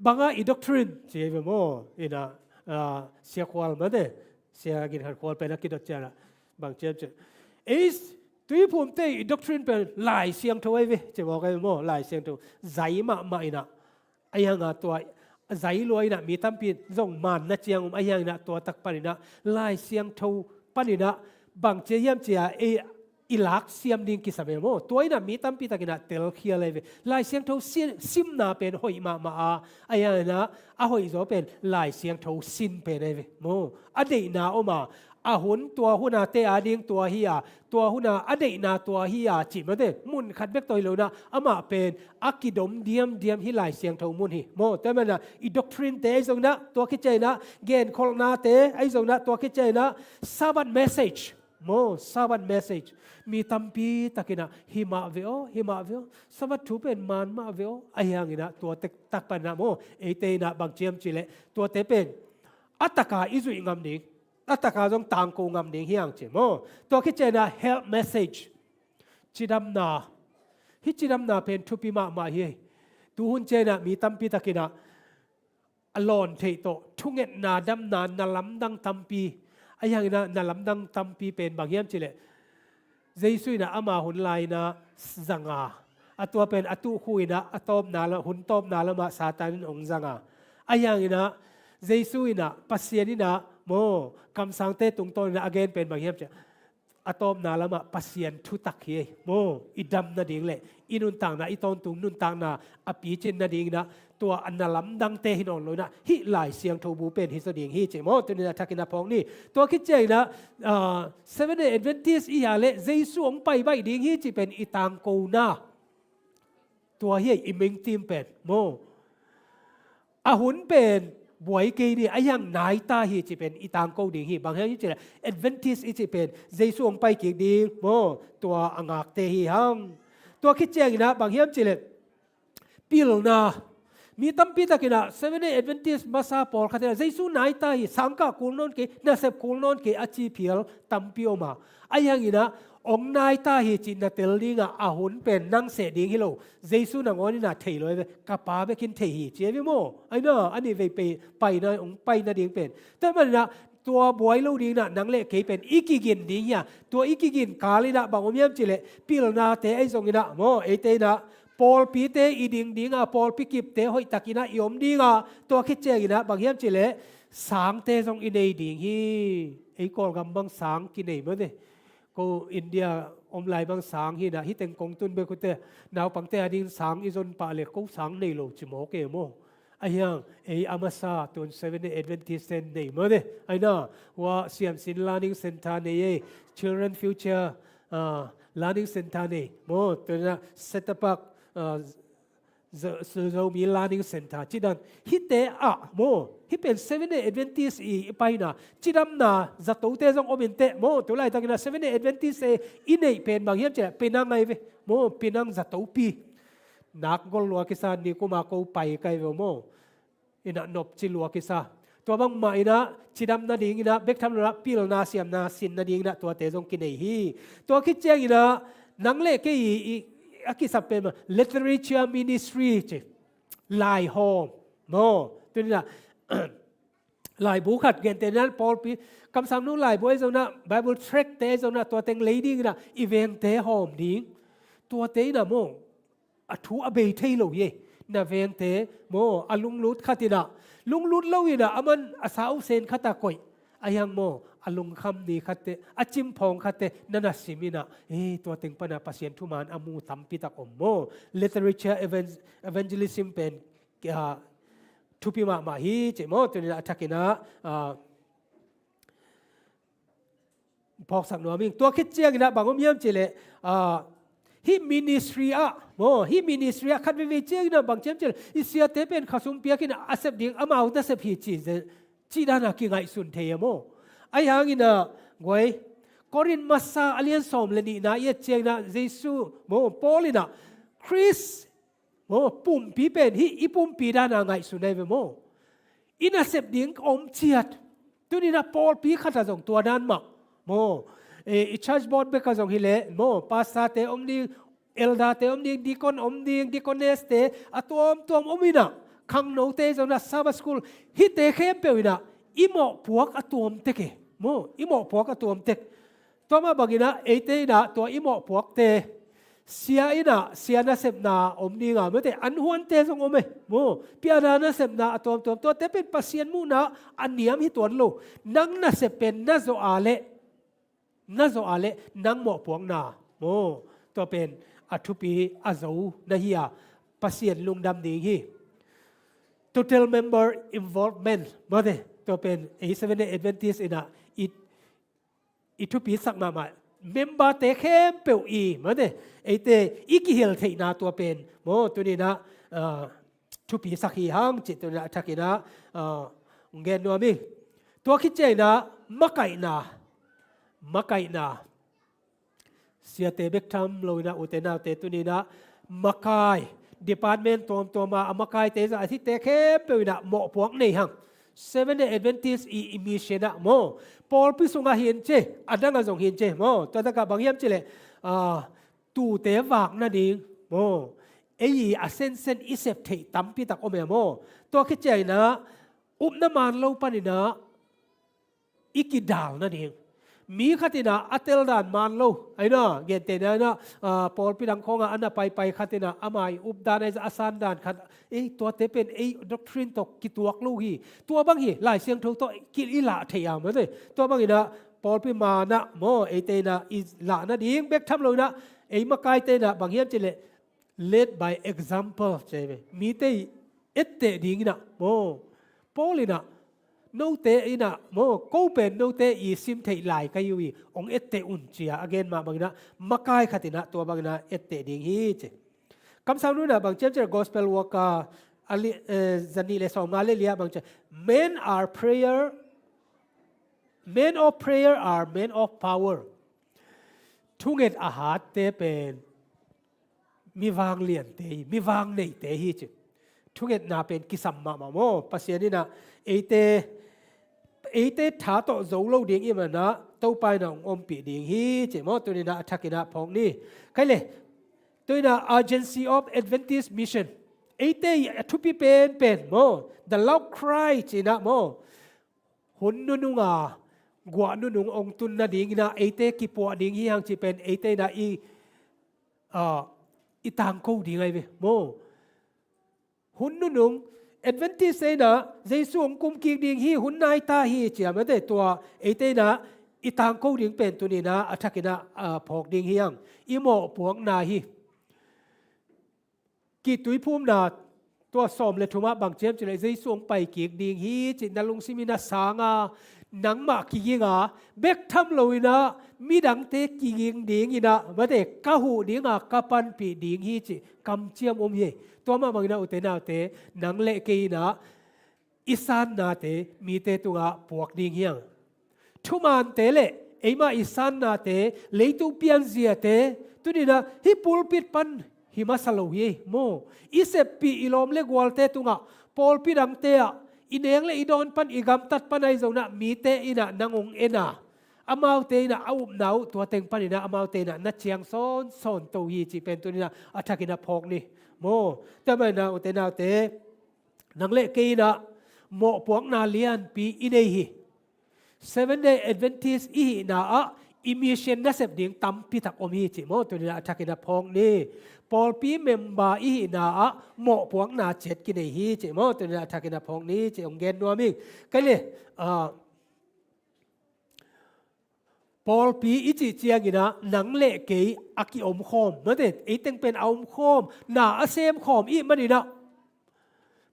bang a i doctrine ci hi ve maw. In ah, ah, Sia Khual mate, Sia Gin Khan Khual pen a kidot ciang ah bang ci hiam cih leh, ei, Tuiphumte i doctrine pen Lai Siangtho ahi ve ci mawk ahi ve maw. Lai Siangtho zai mahmah in ah, ahi hangin ah tua zai lua in ah mi tampi zong manna ciang om, ahi hangin ah tua tak panin ah Lai Siangtho panin ah bang ci hiam cih leh, ei, i lak siam ding kisam e maw. Tua in ah mi tampi takin ah telkhial ahi ve. Lai Siangtho si-, simna pen hoih mahmah a, ahi hangin ah a hoih zaw pen Lai Siangtho sin pen ahi ve maw. A deihna om a, a hun, tua hun a te a ding tua hi a, tua hun a a deihna tua hi a cih mate, mun khat bek tawh hi lo in ah amah pen a kidom diamdiam hih Lai Siangtho mun hi maw. Tua manin ah i doctrine-te ahi zongin ah tua khit ciangin ah, genkholhnate ahi zongin ah tua khit ciangin ah, Sabbath message maw, Sabbath message. Mi tampi takin ah hi mah ve aw, hi mah ve aw, Sabbath thu pen man mah ve aw. Ahi hangin ah tua tek tak panin ah maw, eite in ah bang ci hiam cih leh, tuate pen a taka i zuih ngam ding, a taka zong tangko ngam ding hi hang ci maw. Tua khit ciangin ah health message, cidamna. Hih cidamna pen thupi mahmah hi. Tu hun ciangin ah mi tampi takin ah a lawn theih tawh thungetna, damna, na lamdang tampi. Ahi hangin ah na lamdang tampi pen bang hiam cih leh, Jesu in ah ama hun lai in ah zang a, a tua pen a tukhu in ah a tawpna lam, hun tawpna lamah Satan in hong zang a. Ahi hangin ah Jesu in ah, Pasian in ah maw, kamsangte tungtawn in ah a gen pen bang hiam cih leh, a tawpna lamah Pasian thutak hi ei maw. I dam nading le i nuntakna, i tawntung nuntakna a picin nadingin ah tua a na lamdangte hi nawn lo inah, hih Lai Siangtho bu pen hi zaw ding hi ci maw. Tuni inah a thakin a phawk ni. Tua khit ciang inah, ah, Seventh Day Adventist i hia leh Jesu hong pai baih ding hi ci pen i tangkona. Tua hi a i mengtim pen maw. A hun pen buai kei ni, a hiang nai ta hi ci pen i tangko ding hi. Bang hiam i cih leh Adventist i cih pen Jesu hong pai kik ding maw, tua a ngakte hi hang. Tua khit ciang inah bang hiam cih leh pilna. Mi tampi tak inah Seventh Day Adventist masa pawlkhat inah Jesu nai ta hi, sangkah kul nawn kei, nasep kul nawn kei a ci phial tampi om a. A hiang inah hong nai ta hi cih na tel ding a, a hun pen nang seh ding hi lo. Jesu nangawn inah thei lo hi ve, ka Pa bek in thei hi ci hi ve maw. Ai na, a nih vei pai, paina, hong paina ding pen. Tua man inah tua buai lo ding inah nang le kei pen i kigin ding hi a. Tua i kigin kal inah bang om hiam cih leh pilnate ahi zong inah maw, eite inah pawlpite i ding ding a, pawlpi kipte hoih tak inah i om ding a. Tua khit ciang inah bang hiam cih leh sangte zong i nei ding hi. Ei Kawlgam bang sang kinei maw te. Ko India om lai bang sang hi inah, hih teng kong tun bek uh te, naupangte a ding sang i zon pah leh ko sang nei lo ci mawk e maw. A hiang ei a masa tun Seventh Day Adventist ten nei maw te. Ai na, hua Siamsin Learning Center nei e, Children Future, ah, Learning Center nei maw. Tun inah Setapak, ah, Zo-, Zo-, Zomi Learning Center ci dan. Hihte ah maw, hih pen Seventh Day Adventist i, i paina, cidamna zatote zong om in teh maw. Tu laitak inah Seventh Day Adventist te i neih pen bang hiam cih leh Penang ahi ve maw, Penang zatopi. Nak gol lua kisa, ni kuma ko pai kai ve maw. Inah nopci lua kisa. Tua bangmah inah cidam nading inah bek tham lo inah pilna siamna sin nading inah tuate zong kinei hi. Tua khit ciang inah nang le kei i, i, a kisap pen mah literature ministry ci. Lai hawm maw. Tuni inah laibu khat, gentehna pawlpi, kamsangnu laibu ahi zong inah, Bible tract te ahi zong inah, tua teng lei ding inah i vengte hawm ding. Tuate inah maw, a thu a bei thei lo hi. Na vengte maw, a lunglut khat inah, lunglut lo inah a man a sau sen khat a koih. A hiang maw, a lungkham ni khat te, a cimphawng khat te na na sim inah, eh, tua teng panah Pasian thuman a mu tampi tak om maw. Literature evangel-, evangelism pen, ah, thupi mahmah hi ci maw. Tuni inah a thak inah, ah, phawksak nuam ing. Tua khit ciang inah bang om hiam cih leh, ah, hih ministry ah maw, hih ministry ah khat veivei ciang inah bang ci hiam cih leh, i siate pen khasum piak inah a sep ding amau nasep hi ci, ci dan a kingaihsun thei a maw. Ahi hang inah guai, Korin masa a lian sawm le nihna i et ciang inah Jesu maw, Paul inah Khrist maw, pumpi pen hih i pumpi dan a ngaihsun ahi ve maw. I nasep ding om ciat. Tuni inah pawlpi khat ah zong tua dan mah maw. Eh, i church board bek ah zong hi leh maw, pastor te om ding, elder te om ding, deacon om ding, deaconess te a tuamtuam om inah, khangnote zong inah Sabbath school, hihte khempeuh inah i mawhpuak a tuam tek e maw, i mawhpuak a tuam tek. Tua mah bang inah eite inah tua i mawhpuakte, sia inah sia nasepna om ding a, mate, an huante zong om e maw. Piana nasepna a tuamtuam, tuate pen Pasian muhna a niam hi tuan lo. Nang nasep pen na zawh a leh, na zawh a leh nang mawhpuakna maw, tua pen a thupi a zo na hi a, Pasian lungdam ding hi. Total member involvement, mate, tua pen ei Seventh Day Adventist inah i i thupisak mahmah, member te khempeuh i, mate, eite i kihel theihna tua pen maw, tuni inah, ah, thupisak hi hang cih tuni inah a thak inah, ah, gen nuam ing. Tua khit ciang inah makaihna, makaihna. Siate bek tham lo inah, ute naute, tuni inah makai, department tuamtuam ah a makaite zong a, hihte khempeuh inah mawhpuak nei hang. Seventh Day Adventist i, i mission ah maw, pawlpi sungah hi in ci, a dang ah zong hi in ci maw. Tua tak ah bang hiam cih leh, ah, tuute vak nading maw, ei i a sensen i sep theih tampi tak om e maw. Tua khit ciang inah upna man lo pan inah i kidal nading. Mi khat inah a tel dan man lo, ai na, gentehna inah, ah, pawlpi dang khawngah a na paipai khat inah ama i up dan, a san dan khat, ei, tuate pen ei doctrine tawh kituak lo hi. Tua bang hi, Lai Siangtho tawh ki, i lah theih a, mate. Tua bang inah pawlpi man ah maw, eite inah i lah nading bek tham lo inah, ei makaite inah bang hiam cih leh, led by example ci ve. Mite i etteh ding inah maw, Paul inah note inah maw, ko pen note i sim theih lai ka hi uh hi, hong etteh un ci-a a gen mah bang inah makai khat inah tua bang inah etteh ding hi ci. Kamsang Nu inah bang ci hiam cih leh Gospel Worker a li, eh, zanih le sawmnga le li ah bang ci hiam, men are prayer, men of prayer are men of power. Thunget a hatte pen mi vangliante hi, mi vangneite hi ci. Thungetna pen kisam mahmah maw. Pasian inah eite, eite tha tawh zo lo ding i hih manin ah Topa inah hong ompih ding hi ci maw. Tuni inah a thak inah phawk ni. Kei le, tuni inah urgency of Adventist mission. Eite a thupi penpen maw, the love cry ci inah maw, hun nununga guah nunung hong tun nading inah eite kipuah ding hi hang cih pen eite inah i, ah, i tangko ding ahi ve maw. Hun nunung, Adventist inah Jesu hong kum kik ding hi, hun nai ta hi ci-a mate, tua eite inah i tangko ding pen tuni inah a thak inah, ah, phawk ding hi hang. I mawhpuakna hi. Kituiphumna tua sawm le thum ah bang ci hiam cih leh Jesu hong pai kik ding hi cih na lungsim inah sang a, nangmah kiging a, bek tham lo inah midangte kiging ding inah mate, ka huh ding a, ka panpih ding hi cih kamciam om hi. Tua mah bang inah ute naute, nang le kei inah i sannate mite tungah puak ding hi hang. Thumante le eimah i sannate, leitung pianziate, tuni inah hih pulpit pan hi masa lo hi maw. I seppih i lawm le gualte tungah, pawlpi dangte ah, i neng le i dawn pan, i gamtat pan ahi zongin ah mite inah nang hong en a, amaute inah a upna uh tua teng pan inah amaute inah na ciang sawnsawn to hi cih pen tuni inah a thak inah phawk ni maw. Tua mah inah ute naute, nang le kei inah mawhpuakna lianpi i nei hi. Seven Day Adventist i hihna ah i mission nasep ding tampi tak om hi cih maw. Tuni inah a thak inah phawk ni. Pawlpi member i hihna ah mawhpuakna ciat kinei hi cih maw. Tuni inah a thak inah phawk ni cih hong gen nuam ing. Kei le, ah, pawlpi i cih ciang inah nang le kei a kiomkhawm mate, ei teng pen a omkhawm, na a semkhawm i hih manin ah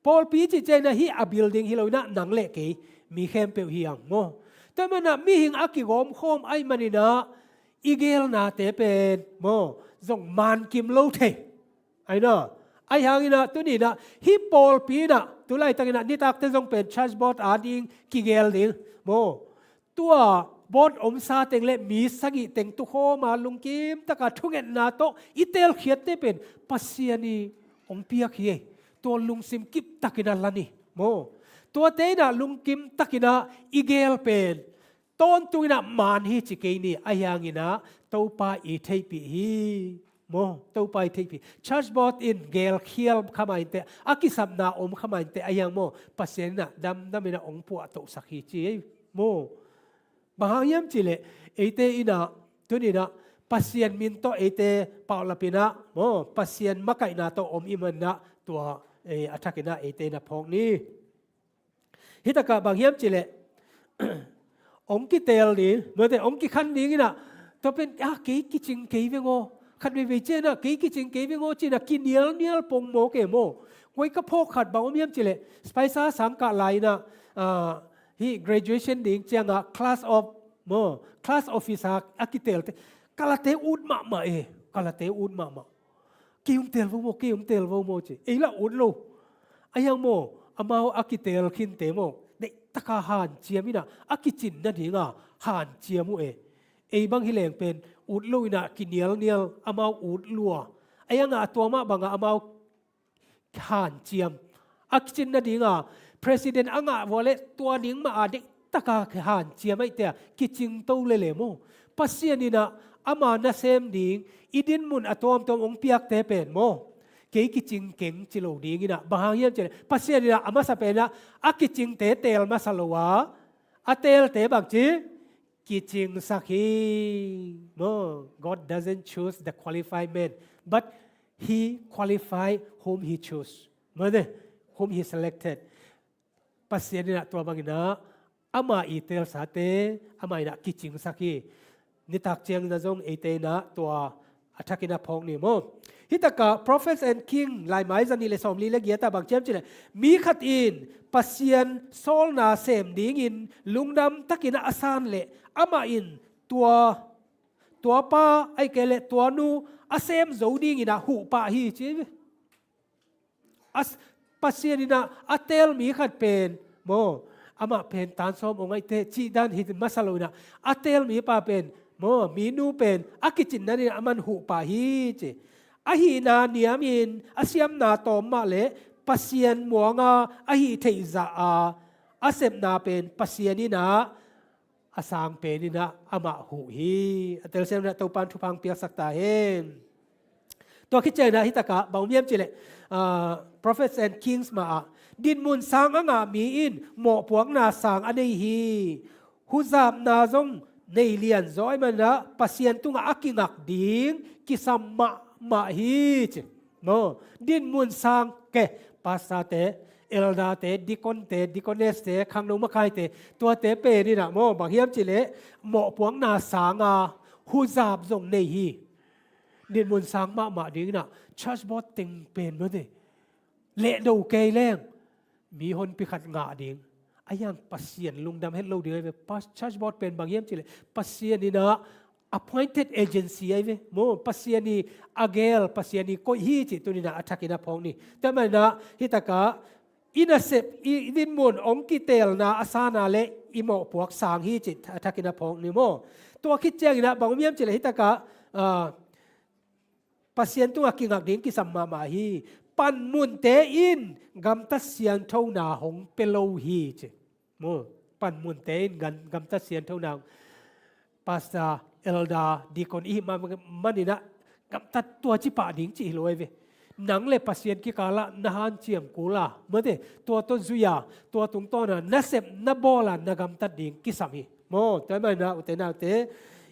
pawlpi i cih ciang inah hih a building hi lo inah nang le kei mi khempeuh hi hang maw. Tua manin ah mihing a kigawmkhawm ahih manin ah i geelnate pen maw, zong mankim lo thei. Ahi na, ahi hang inah tuni inah hih pawlpi inah tu laitak inah nitakte zong pen church board a ding kigeel ding maw. Tua board omsa teng le mi sagih teng tukhawm a lungkim taka thungetna tawh i teelkhiatte pen Pasian in hong piak hi. Tua lungsim kip takin a la ni maw. Tuate inah lungkim takin ah i geel pen tawntung inah man hi ci kei ni, ahi hang inah Topa in i theihpih hi maw. Topa in i theihpih. Church board in geelkhial kha mah inteh, a kisapna om kha mah inteh, ahi hang maw, Pasian inah damdam inah hong puahtohsak hi ci ei maw. Bang hang hiam cih leh eite inah tuni inah Pasian min tawh eite paulap inah maw, Pasian makaihna tawh om i hih manin ah tua, eh, a thak inah eite inah phawk ni. Hih takah bang hiam cih leh hong kiteel ding, note hong kikhan ding inah, tua pen, ah, kei kicing kei veng aw, khat veivei ciang inah kei kicing kei veng aw ci inah kinialnial pongmawk e maw. Koi ka phawk khat bang om hiam cih leh, Spicer sang kah lai inah, ah, hih graduation ding ciangah class of maw, class officer a kiteelte, kalate ut mahmah e, kalate ut mahmah. Kei hong teel vo maw, kei hong teel vo maw ci. Ei lah ut lo. Ahi hang maw, amau a kiteel khinte maw, deihtaka hanciam inah a kicin nadinga hanciam uh e. Ei bang hi leng pen ut lo inah kinialnial, amau ut lua. Ahi hangah a tua mah bangah amau hanciam. A kicin nadinga president a ngah vua leh tua ding mah a deihtaka hanciam ahihte a kicing to lele maw. Pasian inah ama nasem ding i dinmun a tuamtuam hong piakte pen maw, kei kicing keng ci lo ding inah, bang hang hiam cih leh Pasian inah a masa pen ah a kicingte teel masa lo a, a teelte bangci kicingsak hi maw. God doesn't choose the qualified man, but he qualify whom he choose. Maw te, whom he selected. Pasian inah tua bang inah ama in teelsate ama inah kicingsak hi. Nitak ciang inah zong eite inah tua a thakin a phawk ni maw. Hi takah Prophets and King laimai zanih le sawmli le giat ah bang ci hiam cih leh, mi khat in Pasian sawlna sem dingin lungdam takin a san leh amah in tua, tua pa ahih kei leh tua nu a sem zo dingin a huh pah hi ci. A s-, Pasian in a, a teel mi khat pen maw, amah pen tan sawm ong aih teh cih dan hi masa lo in a, a teel mi pa pen maw, mi nu pen a kicinna dingin aman huh pah hi ci. A hihna niamin a siamna tawm mah leh Pasian muanga a hih theih zah a, a sepna pen Pasian in a, a sang pen in a amah huh hi. A telsiam in a Topan thupha piaksak ta hen. Tua khit ciangin a hi takah bang om hiam cih leh, ah, Prophets and Kings mah ah, dinmun sang a ngah mi in mawhpuakna sang a nei hi. Huzapna zong nei lian zaw ahih manin a Pasian tungah a kingak ding kisam mahmah hi ci. Maw, dinmun sang ke, pastor te, elder te, deacon te, deaconess te, khangno makaite, tuate pen in a maw, bang hiam cih leh mawhpuakna sang a huzap zong nei hi. Dinmun sang mahmah ding in a church board teng pen maw te, lehdo kei leng mi honpi khat ngah ding. A hiang Pasian lungdam het lo ding ahi ve. Pas-, church board pen bang hiam cih leh Pasian in a appointed agency ahi ve. Maw, Pasian in a gel, Pasian in koih hi ci tuni in a a thakin a phawk ni. Tua manin a hi takah i nasep, i dinmun ong kiteelna a san a leh i mawhpuak sang hi ci a thakin a phawk ni maw. Tua khit ciangin a bang om hiam cih leh hi takah, ah, Pasian tungah kingak ding kisam mahmah hi. Panmunte in gamtat sianthona hong pia lo hi ci. Maw, panmunte in gam-, gamtat sianthona hong, pastor, elder, deacon i hih ma-, manin a gamtat tua ci pah ding ci hi lo ahi ve. Nang le Pasian kikal ah na hanciam kul a, maw te, tua tawh zui a, tua tungtawn a nasep na bawl a na gamtat ding kisam hi. Maw, tua ahih manin a ute naute,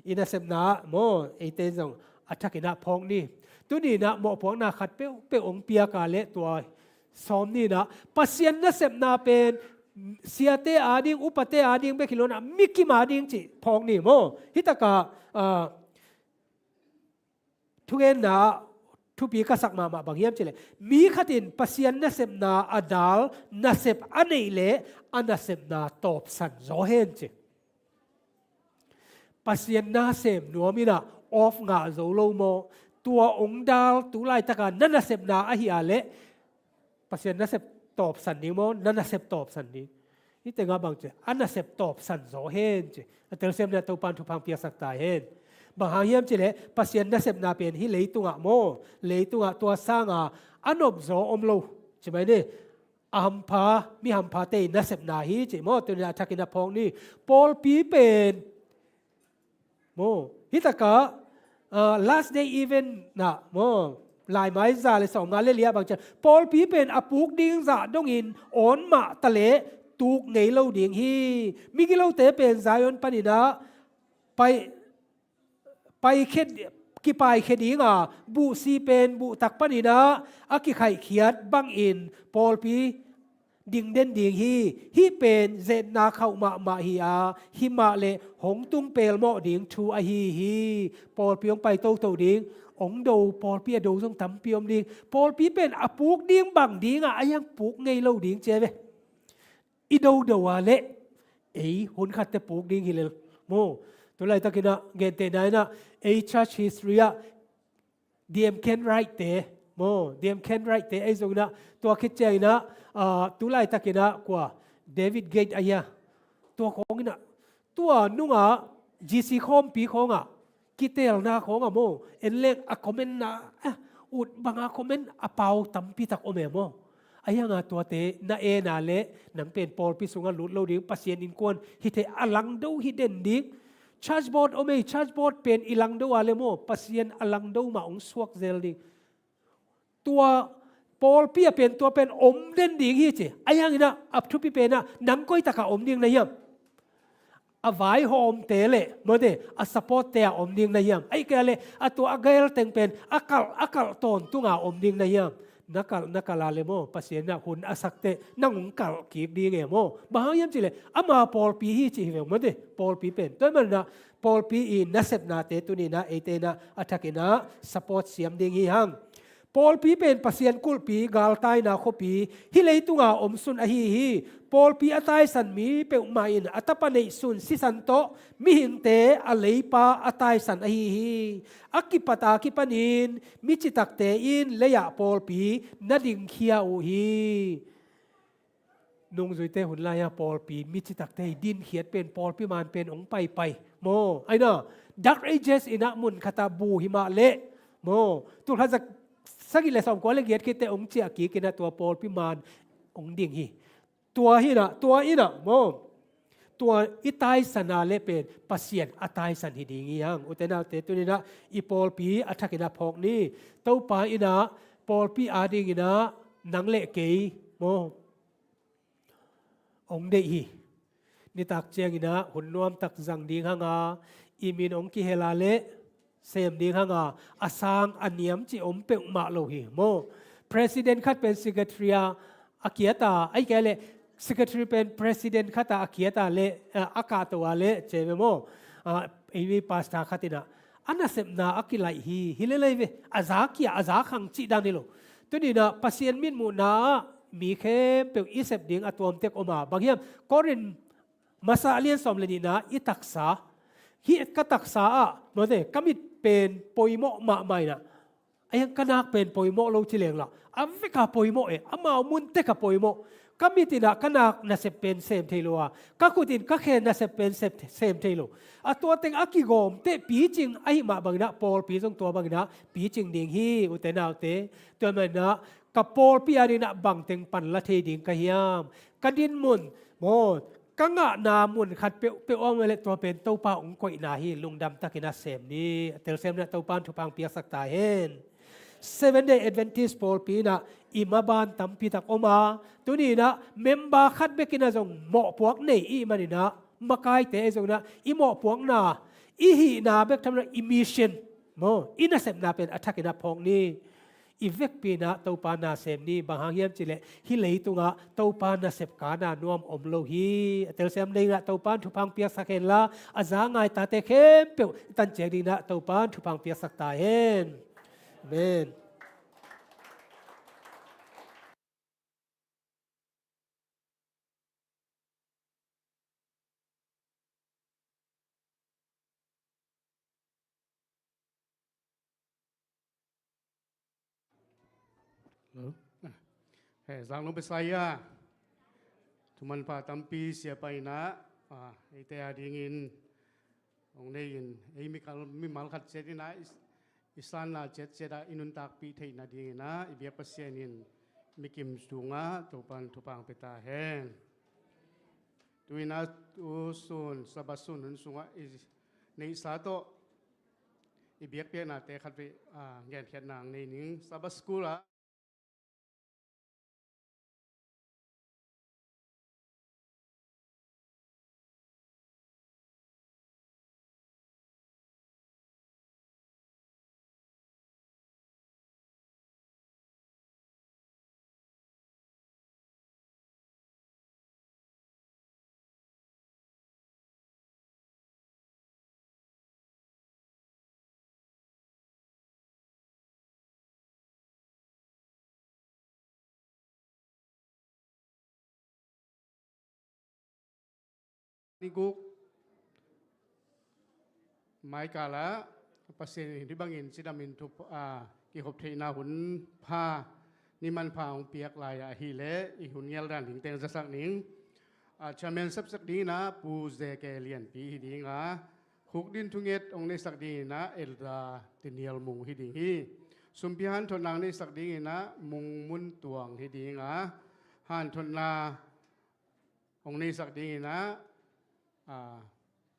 i nasepna ah maw, eite zong a thakin a phawk ni. Tuni in a mawhpuakna khat peuhpeuh ong piak a leh tua sawm ni in a Pasian nasepna pen siate ading, upate ading bek hi lo in a mikim ading ci phawk ni maw. Hi takah, ah, thugenna thupi ka sak mahmah bang hiam cih leh, mi khat in Pasian nasepna a dal, nasep a neih leh a nasepna tawpsan zaw hen ci. Pasian na sem nuam in a off ngah zo lo maw? Tua ong dal tu laitak a na nasepna ahi a leh Pasian nasep tawpsan ding maw? Na nasep tawpsan ding. Hih tengah bang ci, a nasep tawpsan zaw hen ci. A telsiam in a Topan thupha piaksak ta hen. Bang hang hiam cih leh Pasian nasepna pen hih leitungah maw, leitungah tua sang a a nopzaw om lo ci mai ni. A hampha, mi hamphate in nasepna hi ci maw, tuni in a a thakin a phawk ni. Pawlpi pen maw, hi takah, ah, last day event in a maw, laimai za le sawmnga le li ah bang ci, pawlpi pen a puk ding zah dongin awn mah ta leh tuk ngei lo ding hi. Migilote pen Zion panin a pai, paikhia, kipaikhia ding a, buhsi pen buhtak panin a a kikhaihkhiat bangin pawlpi ding den ding hi. Hih pen zetna khauh mahmah hi a, hi mah leh hong tung pelmawh ding thu ahi hi. Pawlpi hong pai toto ding, hong do, pawlpi a do zong tampi om ding. Pawlpi pen a puk ding bang ding a, a hiang puk ngei lo ding ci ve. I dodo a leh ei hun khat teh puk ding hi lel maw. Tu laitak in a gentehna in a ei church history ah D M Kenwright te maw, D M Kenwright te ahi zongin a, tua khit ciangin a, ah, tu laitak in a kua, David Gates ahi a, tua khawng in a, tua nung a G C khawmpi khawng ah, kiteelna khawng ah maw, en leng a comment na, ah, ut bang a comment a pau tampi tak om e maw. A hiang a tuate na en a leh nang pen pawlpi sungah lut lo ding, Pasian innkuan hi thei, a langdo hi den ding. Church board om ei, church board pen i langdo a leh maw, Pasian a langdo mah hong suak zel ding. Tua pawlpi a pen tua pen om den ding hi ci. A hiang in a, a thupi pen a, nang koi tak a om ding na hiam? A vaihawmte leh maw te, a supportte a om ding na hiam? Ahih kei leh a tua a gel teng pen a kalh, a kalh tawntung a om ding na hiam? Na kalh, na kalh a le maw, Pasian in ah hun a sak teh nang hong kalh kik ding e maw. Bang hang hiam cih leh ama pawlpi hi cih hi ve maw te. Pawlpi pen tua ahih manin ah pawlpi i nasepnate tuni-in ah eite in ah a thakin ah support siam ding hi hang. Pawlpi pen Pasian kulhpi, galtaina khuapi, hih leitunga om sun ahi hi. Pawlpi a taisan mi peuhmah in a tapa neihsun sisan tawh mihingte a leipa a taisan ahi hi. A kipat a kipanin mi citakte in lei-ah pawlpi na dingkhia uh hi. Nungzuite hun lai-a pawlpi mi citakte i dinkhiat pen, pawlpi man pen hong paipai maw. Aina, Dark Ages in ah mun khat ah bu hi mah leh maw, tulkhat za sagih le sawmkua le giat khit teh hong ciah kik in ah tua pawlpi man hong ding hi. Tua hi in ah, tua in ah maw, tua i taisan a le pen Pasian a taisan hi ding hi hang. Ute naute, tuni-in ah i pawlpi a thakin ah phawk ni. Topa in ah pawlpi adingin ah nang le kei maw, hong deih hi. Nitak ciangin ah hun nuamtak zang ding hang a, i min hong kihel a le sem ding hang a, a sang a niam cih om peuhmah lo hi maw. President khat pen secretary a, a kiat a, ahih kei leh secretary pen president khat a, a kiat a le, a, a kahto a le, cih ve maw. A, ei mi pastor khat in ah a nasepna a kilaih hi, hi lel ei ve, a za kia, a za khang cih dan hi lo. Tuni-in ah Pasian mitmuhna ah mi khempeuh i sep ding a tuamtek om a, bang hiam, Korin masa a lian sawm le nihna i taksa, hih ka taksa ah maw te, ka mit pen poimawh mahmah in ah, a hiang ka nak pen poimawh lo ci leng lah, a vek a poimawh e, amau mun tek a poimawh. Ka mit in ah ka nak nasep pen sem thei lo a, ka khut in ka khen nasep pen sem, sem thei lo. A tua teng a kigawm teh picing ahih mah bangin ah pawlpi zong tua bangin ah picing ding hi, ute naute. Tua manin ah ka pawlpi adingin ah bang teng pan la thei ding ka hiam? Ka dinmun maw, ka ngahna mun khat peuhpeuh a om leh tua pen Topa hong koihna hi, lungdam takin ah sem ni. A telsiam in ah Topa in thupha hong piaksak ta hen. Seventh Day Adventist pawlpi in ah i maban tampi tak om a, tuni-in ah member khat bek in ah zong mawhpuak nei i hih manin ah, makaite zong in ah i mawhpuakna, i hihna bek tham lo in ah i mission maw, i nasepna pen a thakin ah phawk ni. I vekpi in ah Topa na sem ni. Bang hang hiam cih leh hih leitungah Topa nasep kana nuam om lo hi. A telsiam dingin ah Topa in thupha hong piaksak hen la, a za ngai tate khempeuh i tan ciat dingin ah Topa in thupha hong piaksak ta hen. Amen. Hello. He, zang nong pe sai a. Thuman pha tampi siapa in ah, a, eite adingin hong nei in, ei mikal, mimal khat ciat in ah, i, i sanna ciatciat ah i nuntakpih theih nadingin ah, i biak Pasian in mikim sungah Topa in thupha hong pia ta hen. Tu-in ah, tu sun, Sabbath sun hun sungah i neihsa tawh i biakpiaknate khatvei, a, genkhiatna hong nei ning. Sabbath school ah Ni guk maikal ah Pasian in hih bangin cidamin thup, a, kikhop theihna hun pha, ni manpha hong piak lai-ah ahih leh i hun ngial dan ding teng zasak ning. A, chairman sepsak dingin ah Pu Ze Ke Lianpi hi ding a, khukdin thunget hong neisak dingin ah Elder Tinial Mung hi ding hi. Sumpi hanthotna hong neisak dingin ah Mung Mun Tuang hi ding a, hanthotna hong neisak dingin ah, a,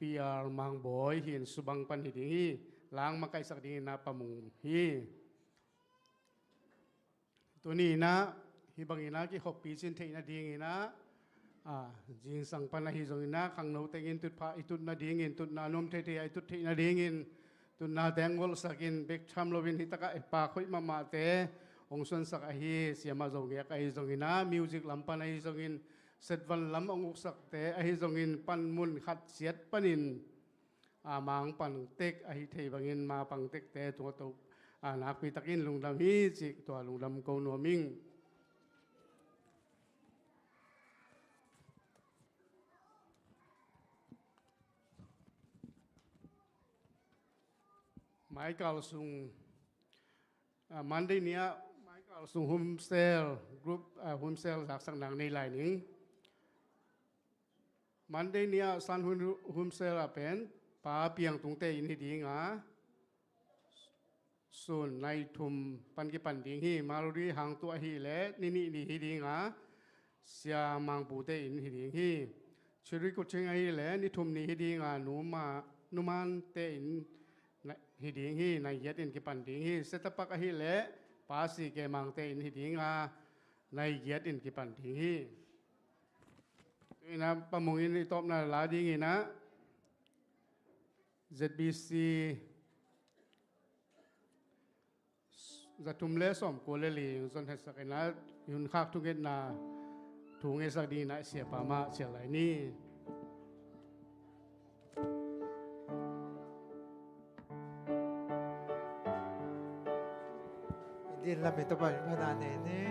P R Mang Bawi hi in, Subang pan hi ding hi. Lang makaihsak dingin ah Pa Mung hi. Tuni-in ah hih bangin ah kikhoppi cin theih nadingin ah, a, zingsang pan ahi zongin ah khangno tengin tutphah i tut nadingin, tutna nuam theithei ah i tut theih nadingin, tutna teng golhsak in, bek tham loin hih takah i pak hoih mahmahte hong suansak ahi siamah Zo Ngiak ahi zongin ah, music lam pan ahi zongin, setvan lam hong uksakte ahi zongin, panmun khat siat panin a mang pangtek ahi thei bangin, ma pangtekte tungah tawh a nakpi takin lungdam hi cih tua lungdam ko nuam ing. Maikal sung, ah, Monday ni-ah Maikal sung homecell group, ah, homecell zaksak nang nei lai ning. Monday ni-ah San Hun homecell ah pen Pa Piang Tungte in hi ding a, sun nai thum pan kipan ding hi. Malri Hang Tuah ahih leh ni nih ni hi ding a, Sia Mang Pute in hi ding hi. Chiri Kuching ahih leh ni thum ni hi ding a, Nu Ma, Nu Mante in na, hi ding hi, nai giat in kipan ding hi. Setapak ahih leh Pa Si Ke Mangte in hi ding a, nai giat in kipan ding hi. Tu-in ah Pa Mung in i tawpna la dingin ah Z B C za thum le sawmkua le li zon hetsak in ah, i hun khak thungetna thu ngetsak dingin ah Siapa mah cial lai ni. Din lam i tawpah in phatna nei ni.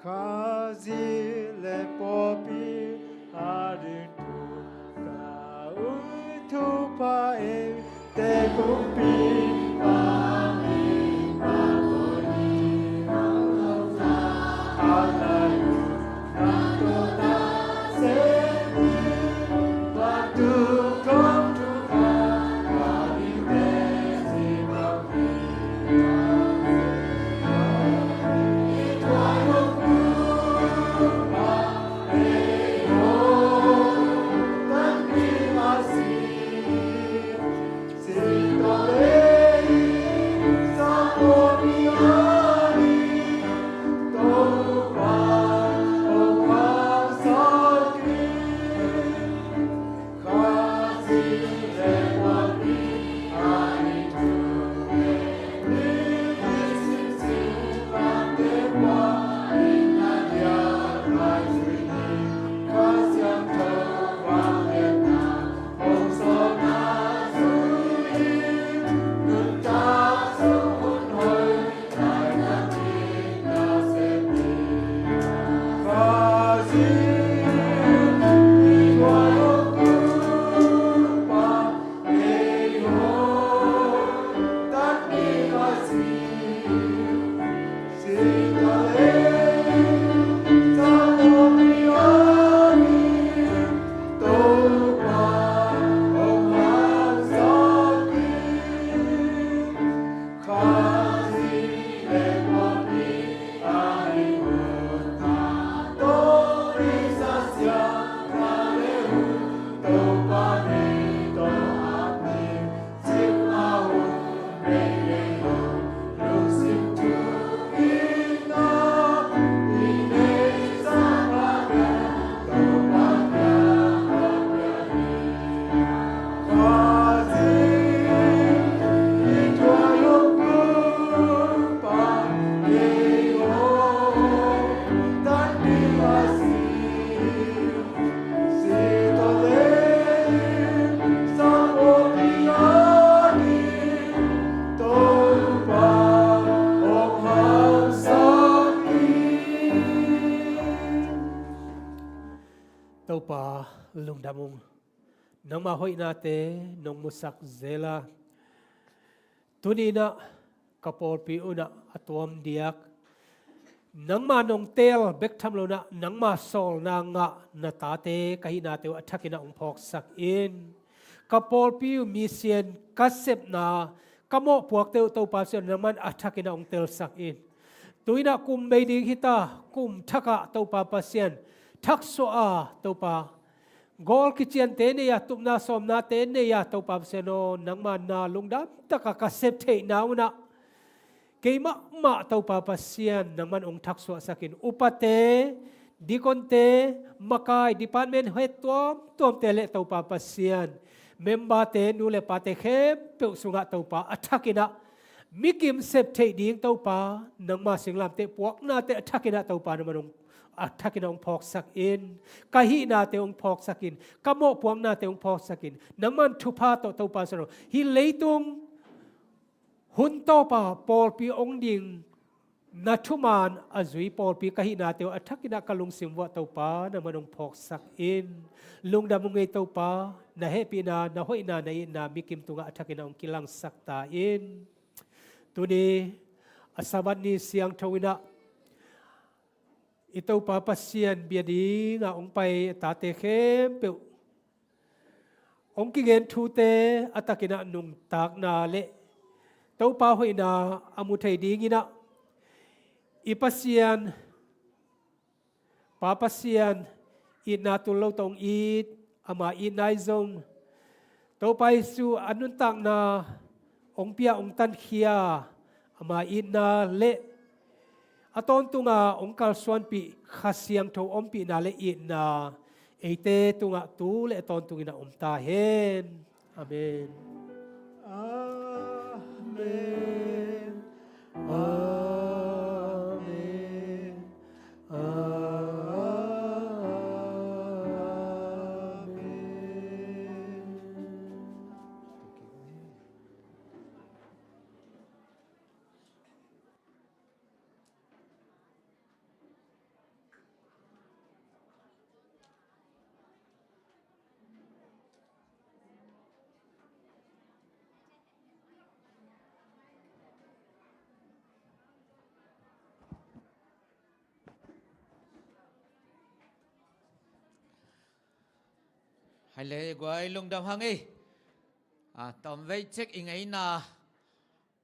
Khazih le pawlpi a ding thu ka ui thupha ei te kumpi pa mi pa ko ni mang lo sa a lai u na to ta se ni pa tu kong tu ka ka di te si pa mi. Topa lungdam ung. Nangmah hoihnate nong musak zel a, tuni-in ah ka pawlpi un ah a tuam diak, nangmah nong teel bek tham lo-in ah nangmah sawlna ngah na tate ka hihnate uh a thakin ah hong phawksak in. Ka pawlpi uh mission ka sepna ka mawhpuakte uh Topa Pasian nangman a thakin ah hong telsak in. Tu-in ah kum bei ding hi ta, kum thak ah Topa Pasian thaksuah a, Topa gawl kiciante nei a, tupna sawmnate nei a, Topa Pasian aw, nangma na lungdam taka ka sep theihna un ah keimah mah Topa Pasian nangman hong thaksuahsak in. Upate, dikonte, makai, department head tuamtuamte le Topa Pasian Memberte, nu le pate khempeuh sungah Topa a thakinah mi kim sep theih ding Topa, nangma singlamteh puaknate a thakinah Topa nangman hong, a thakinah hong phawksak in. Ka hihnate hong phawksak in, ka mawhpuaknate hong phawksak in. Nangman thupha tawh Topa sawh hih leitung hun tawpa pawlpi hong ding na thuman a zui pawlpi ka hihnate uh a thakinah ka lungsim vuah Topa nangman hong phawksak in. Lungdam hong ei Topa, na hehpihna, na hoihna, na itna mi kim tungah a thakinah hong kilangsak ta in. Tuni a Sabbath ni siangtho inah i Topa Pasian bia dingah hong pai a tate khempeuh hong kigen thute a takinah nungtakna le Topa hoihna a mu thei dinginah i Pasian, Pa Pasian itna tul lo tawh hong it, ama itna i zong Topa Jesu a nuntakna hong pia, hong tankhia ama itna le a tawntunga hong kalsuanpih Kha Siangtho ompihna le itna eite tungah tu le a tawntunginah om ta hen. Amen. Amen. Amen. Amen. Hai le guai, lungdam hang ei. A, tawmvei cek i ngeina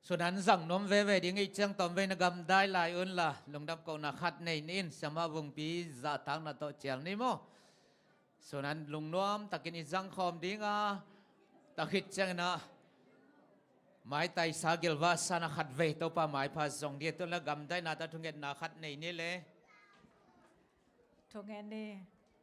sunan zang nuam veve ding i ciang tawmvei na gamdai lai unla lungdam kohna khat nei ni in, siamah Vungpi zahtakna tawh cial ni maw. Sunan lungnuam takin i zangkhawm dinga, takhit cianginah maitaisa gilvahsana khatvei Topa maipha zong ding a, tunla gamdaina ta thungetna khat nei ni le. Thungen ni.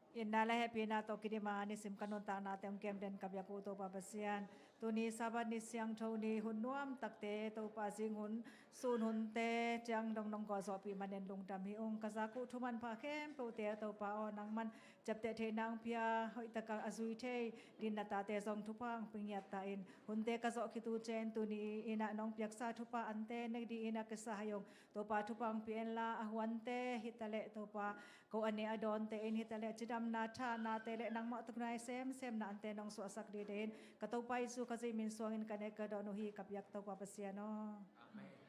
Itna le hehpihna tawh kidima nisim ka nuntaknate hong kemden ka biak uh Topa Pasian, tuni Sabbath ni siangtho ni hun nuam takte Topa zing hun sun hunte ciang dong nong gualzawhpih manin lungdam hi ung. Ka zak uh thu manpha khempeuhte ah Topa aw, nangman ciapteh theihna hong pia, hoihtaka a zui thei din na tate zong thupha hong pia ngiat ta in. Hunte ka zawh khit uh ciang tuni inah nong piaksa thupha ante nek ding inah kisa hai ung. Topa thupha hong pia inla a huante hitaleh Topa ko a ne a dawnte in hitaleh cidamna thahnate le nangmah tuk nai semsemna ante nong suahsak dide in ka Topa Jesu Khazih min suangin ka nek ka dawn uh hi ka biak Topa Pasian aw. Amen.